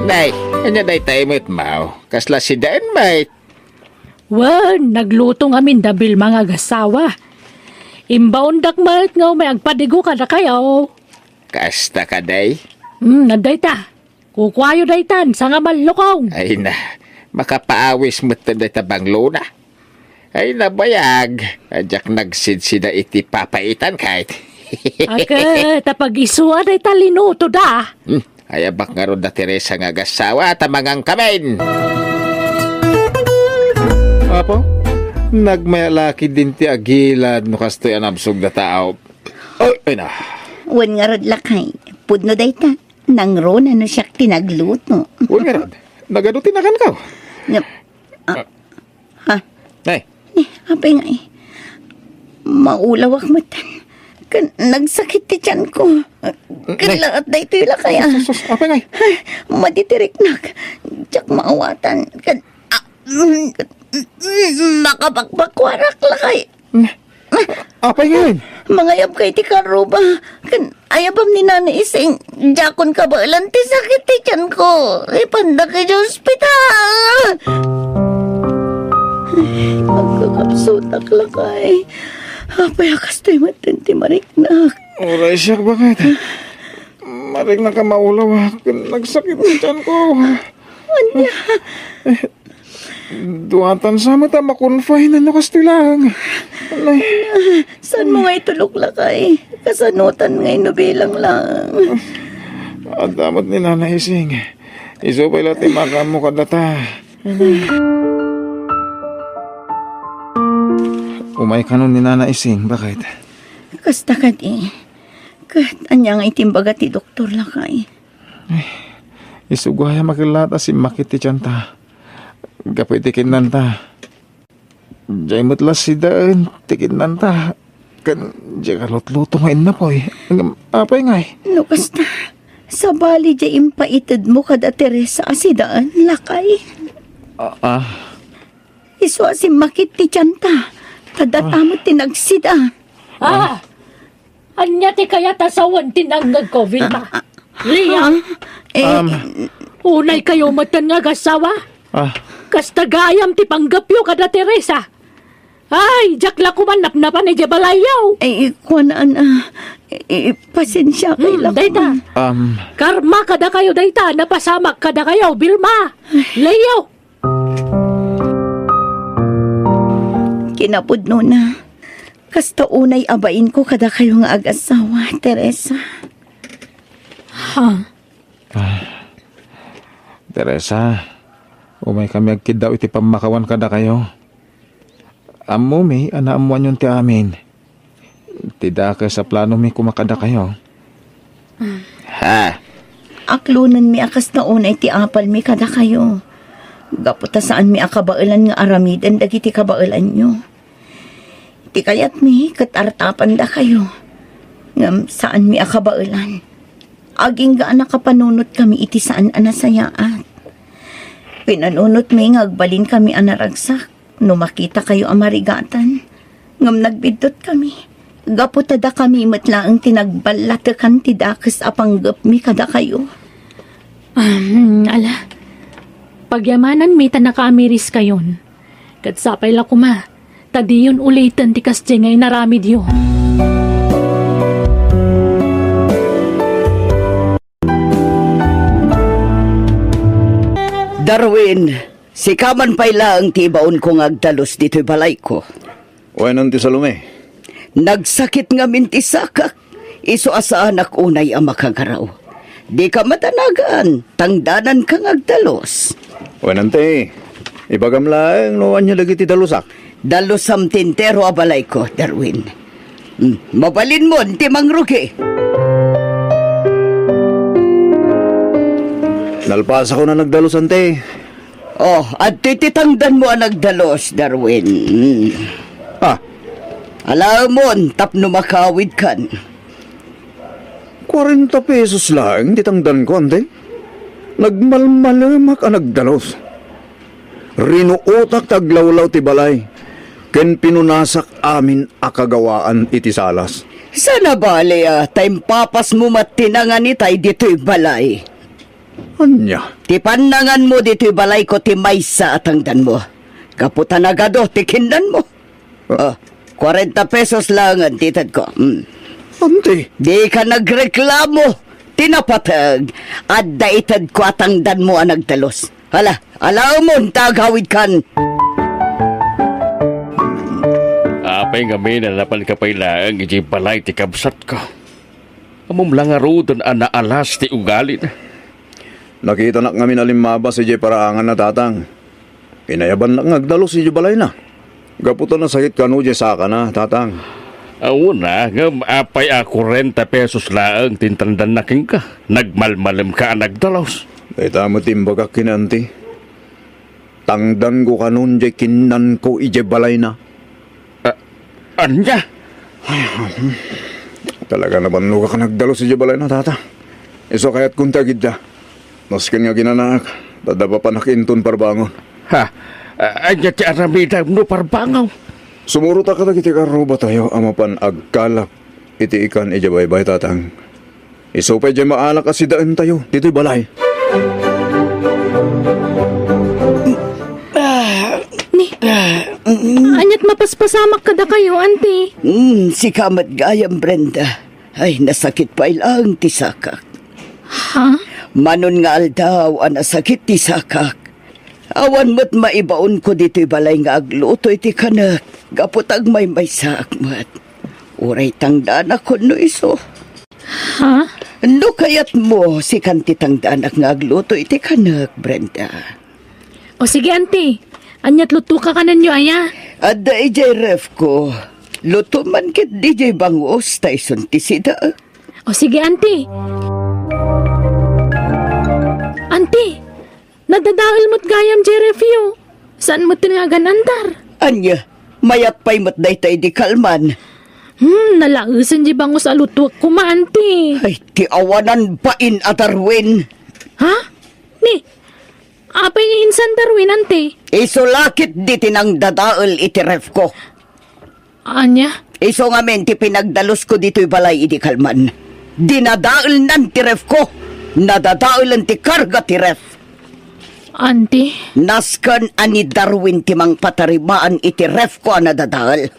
Nay, ania daytay met, maw? Kasla sidaen met. Wen, nagluto ngamin da Vilma nga agassawa. Imbaondak met nga umay agpadigo kadakayo. Kasta kadi? Hmm, adda ita. Kukuayo daytan, saan nga mallukong. Ay na, makapaawis met dayta banglona. Ay, nabayag, a diak nagsidsida iti papaitan, kayat. Ket, ta pag-isu a dayta linutoda. Hmm, ayabak ngarud da Teresa nga agassawa, ta mangangkamin. Apo, nagmayat la ketdin ti agilad no kastoy a nabsog da tao. Ay, ay na. Wen ngarud, lakay, pudno dayta. Nangruna no siak ti nagluto. Wen ngarud, nagadu ti nakanko. Nga, ah, ha? Ay. Eh, apay ngay? Maulawak met. Ken nagsakit ti tiyanko. Ken Nay. Laat daytoy, lakay, a. Sus, sus, apay ngay? Ay, maditiriknak. Diak maawatan. Ken, ah, mm, mm, makapakpakwarak, lakay. Apay ngay? Mangayabka iti karruba. Ken ayabam ni Nana Ising, diakon kabaelan ti sakit ti tiyanko. Ipanda iti ospital. Ay, agkakapsutak, lakay. Apay a kastoy met ti mariknak? Uray siak, baket. Mariknak a maulawak ken nagsakit ti tiyanko. Ania? Duatan sa met a makunfine no kastoy laeng. Nay. Saanmo nga itulok, lakay? Kasanutan nga inubilang laeng. Adda met ni Nana Ising. Isu pay la ti makaammo kadata. Umay kano ni Nana Ising, baket? Kasta kadi. Ket ania nga iti imbaga ti doktor, lakay? Ay, isu gayam a kellaat a simmakit ti tianta. Gapu iti kinnanta. Diay met la sidaen ti kinnanta. Ken diay kalutluto nga innapoy. Ngem apay ngay? No kasta, sabali diay impaitedmo kada Teresa a sidaen, lakay. Ah, ah. Isu a simmakit ti tianta. Ta data met ti nagsida. Ah! Ania ti kayat a sawen ti nangngegko, Vilma? Ah, ah, Lia? Ah, eh, Um, Unay kayo metten nga agassawa? Ah. Kasta gayam ti panggepyo kada Teresa. Ay, diak la koman napnapan idiay balayyo. Eh, kuan, ana, eh, pasensia kay Hmm, la dayta. Koman. Um, Karma kada kayo dayta, napasamak kada kayo, Vilma. Leo. Kinapudnona, kasta unay a bainko kadakayo nga agassawa, Teresa. Ha? Ah, Teresa, umaykami agkiddaw iti pammakawan kadakayo. Ammomi a naammoanyon ti amin. Ti dakes a planomi koma kadakayo. Ha? Aklonenmi a kasta unay ti apalmi kadakayo. Gapu ta saanmi a kabaelan nga aramiden dagiti kabaelanyo. Ti kayatmi ket artapandakayo. Ngem saanmi a kabaelan. Agingga a nakapanunotkami iti saan a nasayaat. Pinanunotmi nga agbalinkami a naragsak no makitakayo a marigatan. Ngem nagbiddut kami, gapu ta dakami met laeng ti nagballatekan ti dakes a panggepmi kadakayo. Um, ala, pagyamananmi ta nakaamiriskayon. Ket sapay la koma, ta diyon uliten ti kasdiay nga inaramidyo. Darwin, sika man pay laeng ti ibaonko nga agdalus ditoy balayko. Wenno ti Salome? Nagsakit ngamin ti sakak, isu a saanak unay a makagaraw. Dika madanagan, tangdananka nga agdalus. Wen, Auntie, ibagam laeng no ania dagiti dalusak. Dalusam ti entero a balayko, Darwin. Hmm, mabalinmon ti mangrugi. Nalpasakon a nagdalus, Auntie. Oh, adtoy ti tangdanmo a nagdalus, Darwin. Hmm. Ah. Alaemon tapno makawidkan. Kuarenta pesos laeng ti tangdanko, Auntie. Nagmalmalemak a nagdalus. Rinuotak ti aglawlaw ti balay, ken pinunasak amin a kagawaan iti salas. Saan a bale a ta impapasmo met ti nangan itay ditoy balay. Ania? Ti pannanganmo ditoy balayko ti maysa a tangdanmo. Gapu ta nagadu ti kinnanmo. Ah. Oh, kuarenta pesos laengen ti itedko. Hmm. Auntie. Dika nagreklamo. Ti napateg, adda itedko a tangdanmo a nagdalus. Hala, alaemon ta agawidkan. Apay ngamin a napanka pay laeng idiay balay ti kabsatko? Ammom la ngaruden a naalas ti ugalina. Nakitanak ngamin a limmabas idiay paraanganna, Tatang. Inayabannak nga agdalus idiay balayna. Gapu ta nasakit kano diay sakana, Tatang. Awan a, ngem apay a kuarenta pesos laeng ti intandanna kenka? Nagmalmalemka a nagdalus. Dayta met ti imbagak ken ni Auntie. Tangdanko kanon diay kinnanko idiay balayna. Ah, ania? Talaga nabannogak a nagdalus idiay balayna, Tata. Isu a kayatkon ti agidda. Nasken nga aginanaak, ta adda papanak inton parbangon. Ha? Ah, ania ti aramidem no parbangaw? Sumurotak kadagiti karrubatayo a mapan agkalak iti ikan idiay baybay, Tatang. Isu pay diay maalak a sidaentayo ditoy balay. Ni, aniat mapaspasamak kadakayo, Auntie? Hmm, sika met gayam, Brenda. Ay, nasakit pay laeng ti sakak. Ha? Manon nga aldaw a nasakit ti sakak. Awan met maibaonko ditoy balay nga agluto iti kanek, gapu ta agmaymaysaak met. Uray tangdanak wenno isu. Ha? No kayatmo, sikan ti tangdanak nga agluto iti kanek, Brenda. O sige, Auntie. Aniat lutoka kanenyo aya? Adda idiay refko. Luto man ketdi diay bangus ta isun ti sida. O sige, Auntie. Auntie, nadadael met gayam diay refyo. Saan metten nga agan-andar? Ania, mayat pay met dayta idi kalman. Hmm, nalaesen diay bangus a lutoek koma, Auntie. Ay, ti awanan bain a Darwin. Ha? Ni, apay nga insan Darwin, Auntie? Isu la ketdi ti nangdadael iti refko. Ania? Isu ngamin ti pinagdalusko ditoy balay idi kalman. Dinadaelnan ti refko. Nadadaelen ti karga ti ref. Auntie? Nasken a ni Darwin ti mangpatarimaan iti refko a nadadael.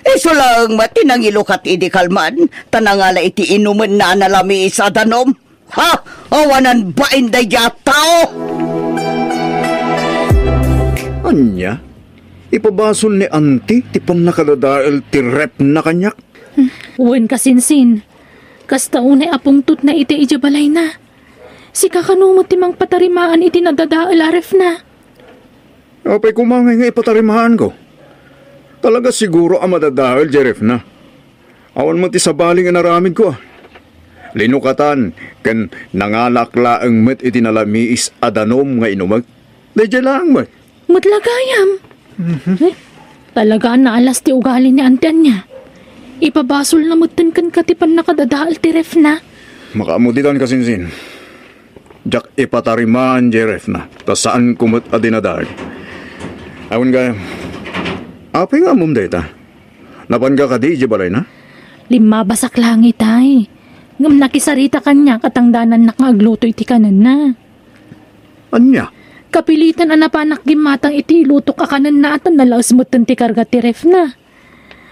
Isu laeng met ti nangilukat idi kalman, ta nangala iti inumenna a nalamiis a danum. Ha? Awanan bain daydiay a tao! Ania? Ipabasol ni Auntie ti pannakadadael ti refna kaniak? Wen, kasinsin. Kasta unay a pungtotna iti idiay balayna. Sika kano met ti mangpatarimaan iti nadadael a refna? Apay koma ngay nga ipatarimaanko? Talaga siguro a madadael diay refna. Awan met ti sabali nga inaramidko, a. Linukatan ken nangalaak laeng met iti nalamiis a danum nga inumek. Daydiay laeng met. Met la gayam. Mhm. Eh, talaga a naalas ti ugali ni Auntie ania. Ipabasolna metten kenka ti pannakadadael ti refna. Makaammo ditan, kasinsin. Diak ipatarimaan diay refna, ta saanko met a dinadael. Awan gayam. Apay nga ammom dayta? Napanka kadi idiay balayna? Limmabasak laeng itay. Ngem nakisarita kaniak a tangdanannak nga agluto iti kanenna. Ania? Kapilitan a napanak gimmatang iti ilutok a kanenna a ta nalaes metten ti karga ti refna.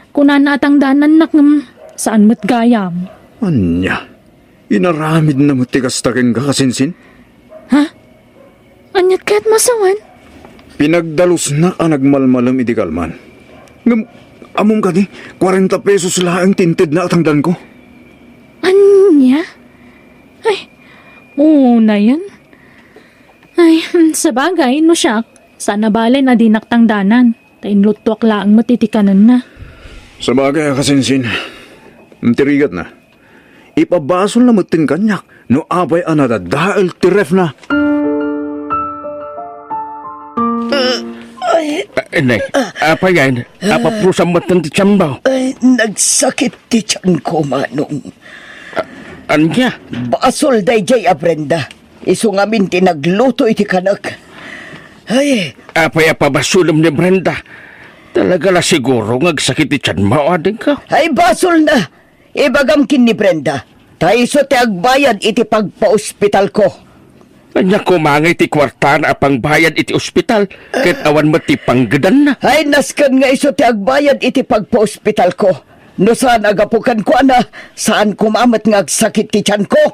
Kunana a tangdanannak ngem saan met gayam. Ania? Inaramidna met ti kasta kenka, kasinsin? Ha? Aniat kayat masawen? Pinagdalusnak a nagmalmalem idi kalman. Ngem, ammom kadi, kuarenta pesos laeng ti intedna a tangdanko. Ania? Ay, unayen. Ay, hmm, sabagay, no siak, saan a balen a dinak tangdanan, ta inluttuak laeng met iti kanenna. Sabagay a kasinsin, ti rigatna, ipabasolna metten kaniak no apay a nadadael ti refna. Ah, nay, apay yan? Apaprusan metten ti tianmo? Ay, nagsakit ti tianko, Manong. Ania? Basol daydiay a Brenda. Isu ngamin ti nagluto iti kanek. Ay. Apay a pabasolem ni Brenda? Talaga la siguro nga agsakit ti tianmo, adingko? Ay, basolna. Ibagam ken ni Brenda, ta isu ti agbayad iti pagpaospitalko. Ania koma ngay ti kuartana a pangbayad iti ospital, ket awan met ti panggedanna? Ay, nasken nga isu ti agbayad iti pagpaospitalko. No saan a gapu kenkuana, saan koma met nga agsakit ti tianko.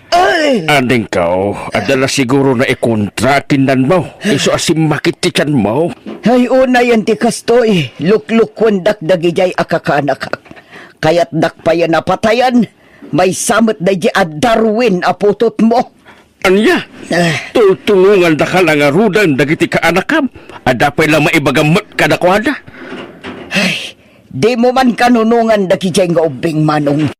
Ay! Adingko, adda la siguro naikontra a kinnanmo, isu a simmakit ti tianmo. Ay, unayen ti kastoy, luklukkuendak dagidiay a kakanakak. Kayatdak payen a patayen, maysa met daydi a Darwin a putotmo. Ania? Ah. Tultulongandaka la ngaruden dagiti kaanakam? Adda pay la maibagam met kadakuada? Ay, dimo man kanunongan dagidiay nga ubbing, Manong.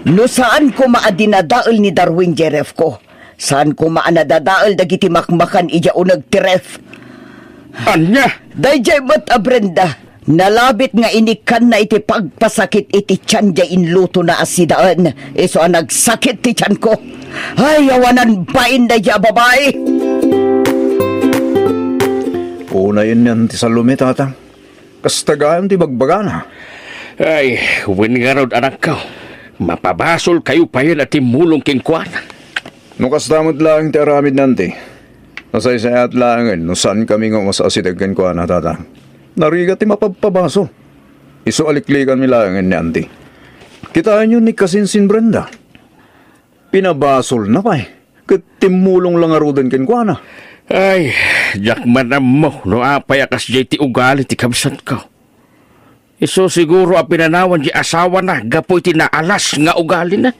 No saan koma a dinadael ni Darwin diay refko, saan koma a nadadael dagiti makmakan idiay uneg ti ref. Ania? Daydiay met a Brenda, nalabit nga inikkanna iti pagpasakit iti tian diay inlutona a sidaen, isu a nagsakit ti tianko. Ay, awanan bain daydiay a babai! Unayen ni Auntie Salome, Tatang. Kasta gayam ti bagbagana. Ay, wen ngarud, anakko, mapabasolkayo payen a timmulong kenkuana. No kasta met laeng ti aramid ni Auntie, nasaysayaat laengen no saankami nga umas-asideg kenkuana, Tatang. Narigat ti mapabpabasol. Isu a liklikanmi laengen ni Auntie. Kitaenyo ni kasinsin Brenda. Pinabasolna pay, ket timmulong la ngaruden kenkuana. Ay, diak man ammo no apay a kasdiay ti ugali ti kabsatko. Isu siguro a pinanawan ti asawana gapu iti naalas nga ugalina.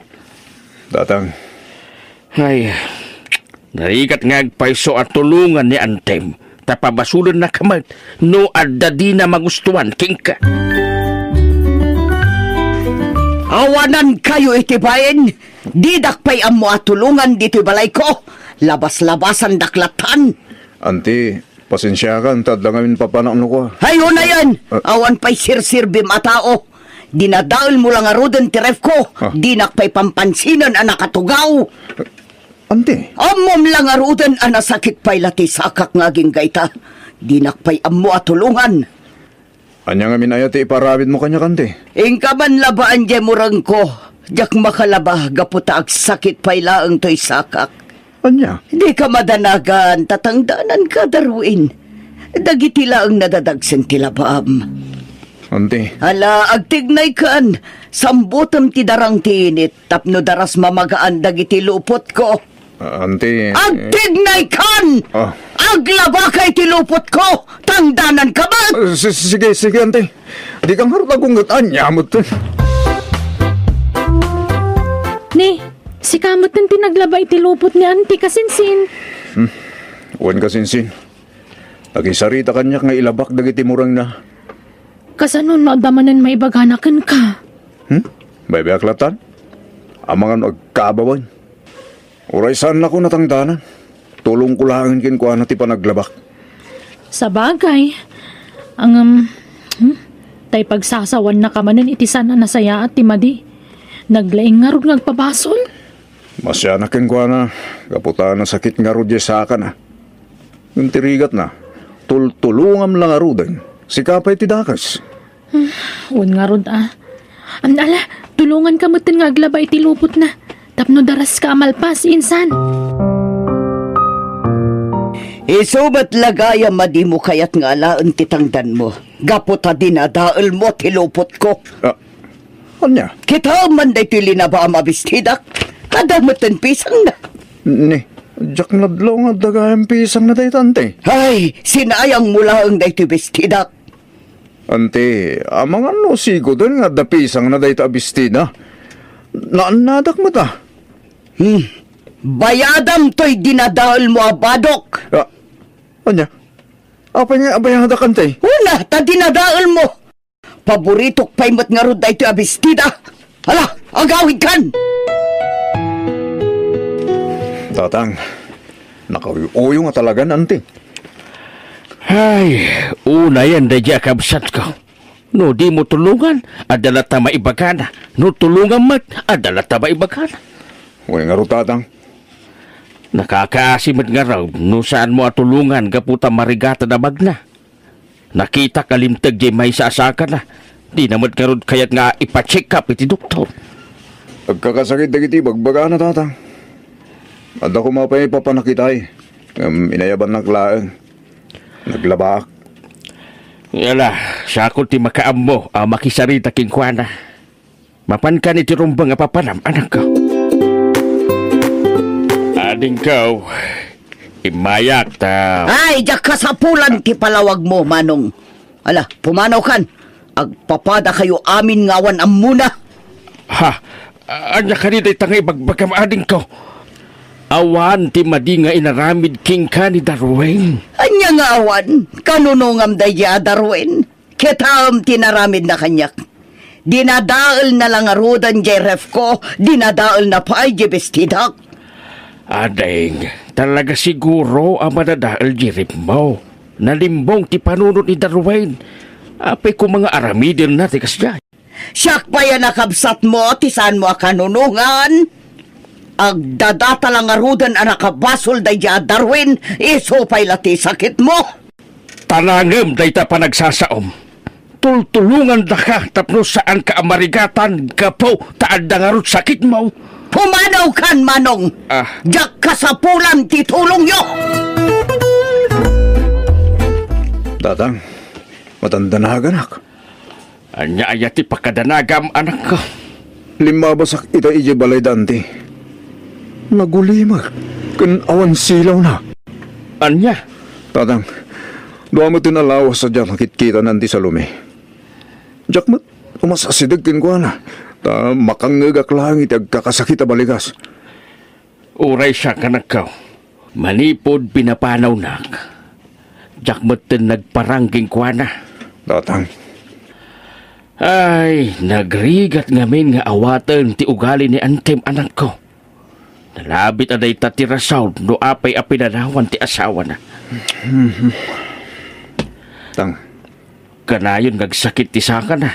Tatang. Ay, narigat nga agpayso a tulongan ni Auntiem. Ta pabasolennaka met no adda dina magustuan kenka. Awanankayo iti bain, didak pay ammo a tulongan ditoy balayko. Labas-labasandak lattan. Auntie, pasensiakan ta adda ngamin papanaknok a. Ay, unayen! Ah. Awan pay serserbim a tao. Dinadaelmo la ngaruden ti refko. Ah. Dinak pay pampansinen a nakatugaw. Auntie. Ammom la ngaruden a nasakit pay la ti sakak nga agingga ita. Dinak pay ammo a tulongan. Ania ngamin aya ti iparamidmo kaniak, Auntie? Inka man labaen diay murengko. Diak makalaba gapu ta agsakit pay laeng toy sakak. Ania? Dika madanagan, ta tangdananka, Darwin. Dagiti laeng nadadagsen ti labaam. Auntie. Ala, agtignaykan. Sambutem ti darang ti init. Tapno daras mamagaan dagiti lupotko. Ah, Auntie. Agtignaykan! Ah. Aglabaka iti lupotko! Tangdananka met! Ah, si-, sige, sige, Auntie. Dika ngarud agungget, ania met. Ni, sika met ti naglaba iti lupot ni Auntie, kasinsin. Hmm. Wen, kasinsin. Nagisarita kaniak nga ilabak dagiti murengna. Kasano no adda manen maibagana kenka? Hmm? Baybay-ak lattan? Amangan no agkaabawen. Uray saannakon a tangdanan. Tulongko laengen kenkuana ti panaglabak. Sabagay. Ngem, hmm? Ta ipagsasawaannaka manen iti saan a nasayaat ti madi. Naglaing ngarud nga agpabasol. Masianak kenkuana, gapu ta nasakit ngarud diay sakana. Ngem ti rigatna, tultulongam la ngaruden. Sika pay ti dakes. Hmm, wen ngarud a. Am, ala, tulonganka metten nga aglaba iti lupotna. Tapno daraska a malpas, insan. Isu met la gayam a dimo kayat nga alaen ti tangdanmo. Gapu ta dinadaelmo ti lupotko. Ah, Ania? Kitaem man daytoy linabaam a bestidak. Adda metten pisangna. Ni, diak nadlaw nga adda gayam pisangna dayta, Auntie. Ay, sinayangmo laeng daytoy bestidak. Auntie, amangan no sigoden nga adda pisangna dayta a bestina. Naannadak met a. Hmm. Bayadam toy dinadaelmo a badok. Ah, ania? Apay nga abayadak, Auntie? Una, ta dinadaelmo. Paboritok pay met ngarud daytoy a bestida. Hala, agawidkan! Tatang, nakauy-uyo nga talagan, Auntie. Ay, unayen daydiay a kabsatko. No dimo tulongan, adda latta maibagana. No tulongam met, adda latta maibagana. Wen ngarud, Tatang. Nakakaasi met ngarud no saanmo a tulongan gapu ta marigatan a bagna. Nakitak a limteg diay maysa a sakana. Dina met ngarud kayat nga ipa-check up iti doktor. Agkakasakit dagiti ibagbagana, Tatang. Adda koma pay papanakitay, ngem inayabannak laeng. Naglabaak. Ala, siakon ti makaammo a makisarita kenkuana. Mapankan iti rumbeng a papanam, anakko. Adingko, immayak ta... Ay, diak kasapulan ti palawagmo, Manong. Ala, pumanawkan. Agpapadakayo amin nga awan ammona. Ha? Ania kadi dayta nga ibagbagam, adingko? Awan ti madi nga inaramid kenka ni Darwin. Ania nga awan? Kanunongam daydiay a Darwin? Kitaem ti naramidna kaniak. Dinadaelna la ngaruden diay refko, dinadaelna pay diay bestidak. Ading, talaga siguro a madadael diay refmo. Nalimbong ti panunot ni Darwin. Apay koma nga aramidenna ti kasdiay? Siak pay a nakabsatmo ti saanmo a kanunongan. Agdadata la ngaruden a nakabasol daydiay a Darwin, isu pay la ti sakitmo. Tanangem dayta panagsasaom. Tultulongandaka tapno saanka a marigatan gapu ta adda ngarud sakitmo. Pumanawkan, Manong. Ah. Diak kasapulan ti tulongyo. Tatang, madandanaganak. Ania aya ti pakadanagam, anakko? Limmabasak ita idiay balay da Auntie. Nagulimek ken awan silawna. Ania? Tatang, dua met ti lawas a diak nakitkita ni Auntie Salome. Diak met umasideg kenkuana, ta makangngegak laeng iti agkakasakit a balikas. Uray siak, anakko, manipud pinapanawnak, diak metten nagparang kenkuana. Tatang. Ay, nagrigat ngamin nga awaten ti ugali ni Auntiem, anakko. Nalabit a dayta ti rason no apay a pinanawan ti asawana. Tang. Kanayon nga agsakit ti sakana.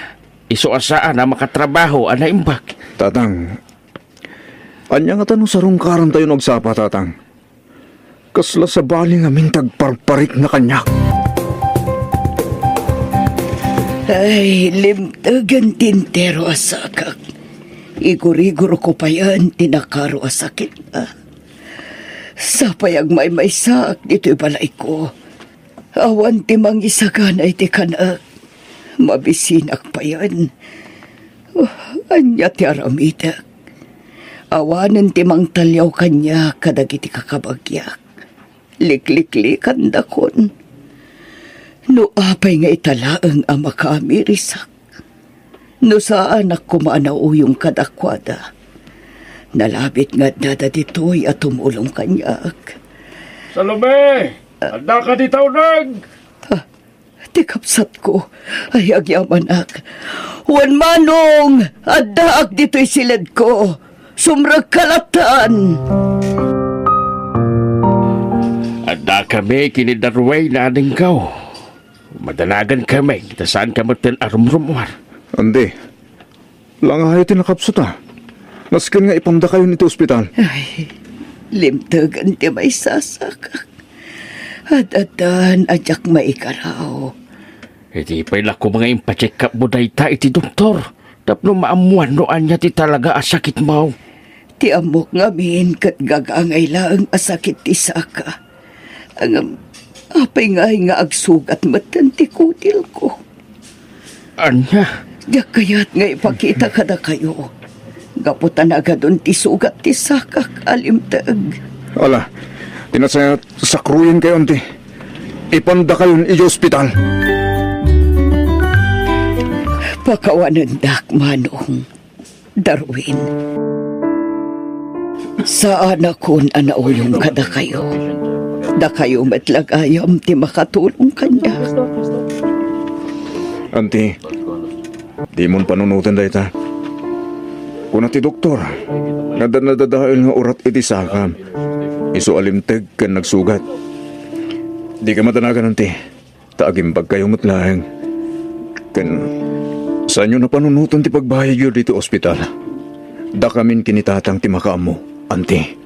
Isu a saan a makatrabaho a naimbag. Tatang, ania ngata no sarungkarantayo no agsapa, Tatang? Kasla sabali ngamin ti agparparikna kaniak. Ay, limtegen ti entero a sakak. Igurigurko payen ti nakaro a sakit. Sapay agmaymaysaak ditoy balayko. Awan ti mangisagana iti kan-ek. Mabisinak payen. Oh, ania ti aramidek? Awanen ti mangtaliaw kaniak kadagiti kakabagiak. Likliklikandakon. No apay nga ita laeng a makaamirisak. No saanak koma a nauyong kadakuada, nalabit nga addada ditoy a tumulong kaniak. Salome! Addaka dita uneg! Ah, ti kabsatko, ay agyamanak. Wen Manong, addaak ditoy siledko. Sumrekka lattan. Addakami ken ni Darwin, adingko. Madanagan kami, ta saanka metten a rumrumuar. Andi, langayo ti nakapsuta. Nasken nga ipandakayon iti ospital. Ay, limtegen ti maisasakak. Ad-addan a diak maikaraw. Iti pay la koma nga impacheck up mo dayta iti doktor. Tapno maammuan no ania ti talaga a sakitmo. Ti ammok ngamin ket gagangay laeng a sakit ti saka. Ngem apay ngay nga agsugat metten ti kutilko? Ania? Diak kayat nga ipakita kadakayo. Gapu ta nagadun ti sugat ti sakak a limteg. Ala, ti nasayaat, sakruyenkayo, anti. Ipandakayon idiay ospital. Pakawanendak, Manong. Darwin. Saanakon a nauyong kadakayo. Dakayo met la gayam ti makatulong kaniak. Anti, dimon panunoten dayta. Kuna ti doktor, nadda-, nadadael nga urat iti sakam. Isu a limteg ken nagsugat. Dika madanagan, anti. Ta agimbagkayo met laeng. Ken saanyo a panunoten ti pagbayadyo ditoy ospital. Dakamin ken ni tatang ti makaammo, anti.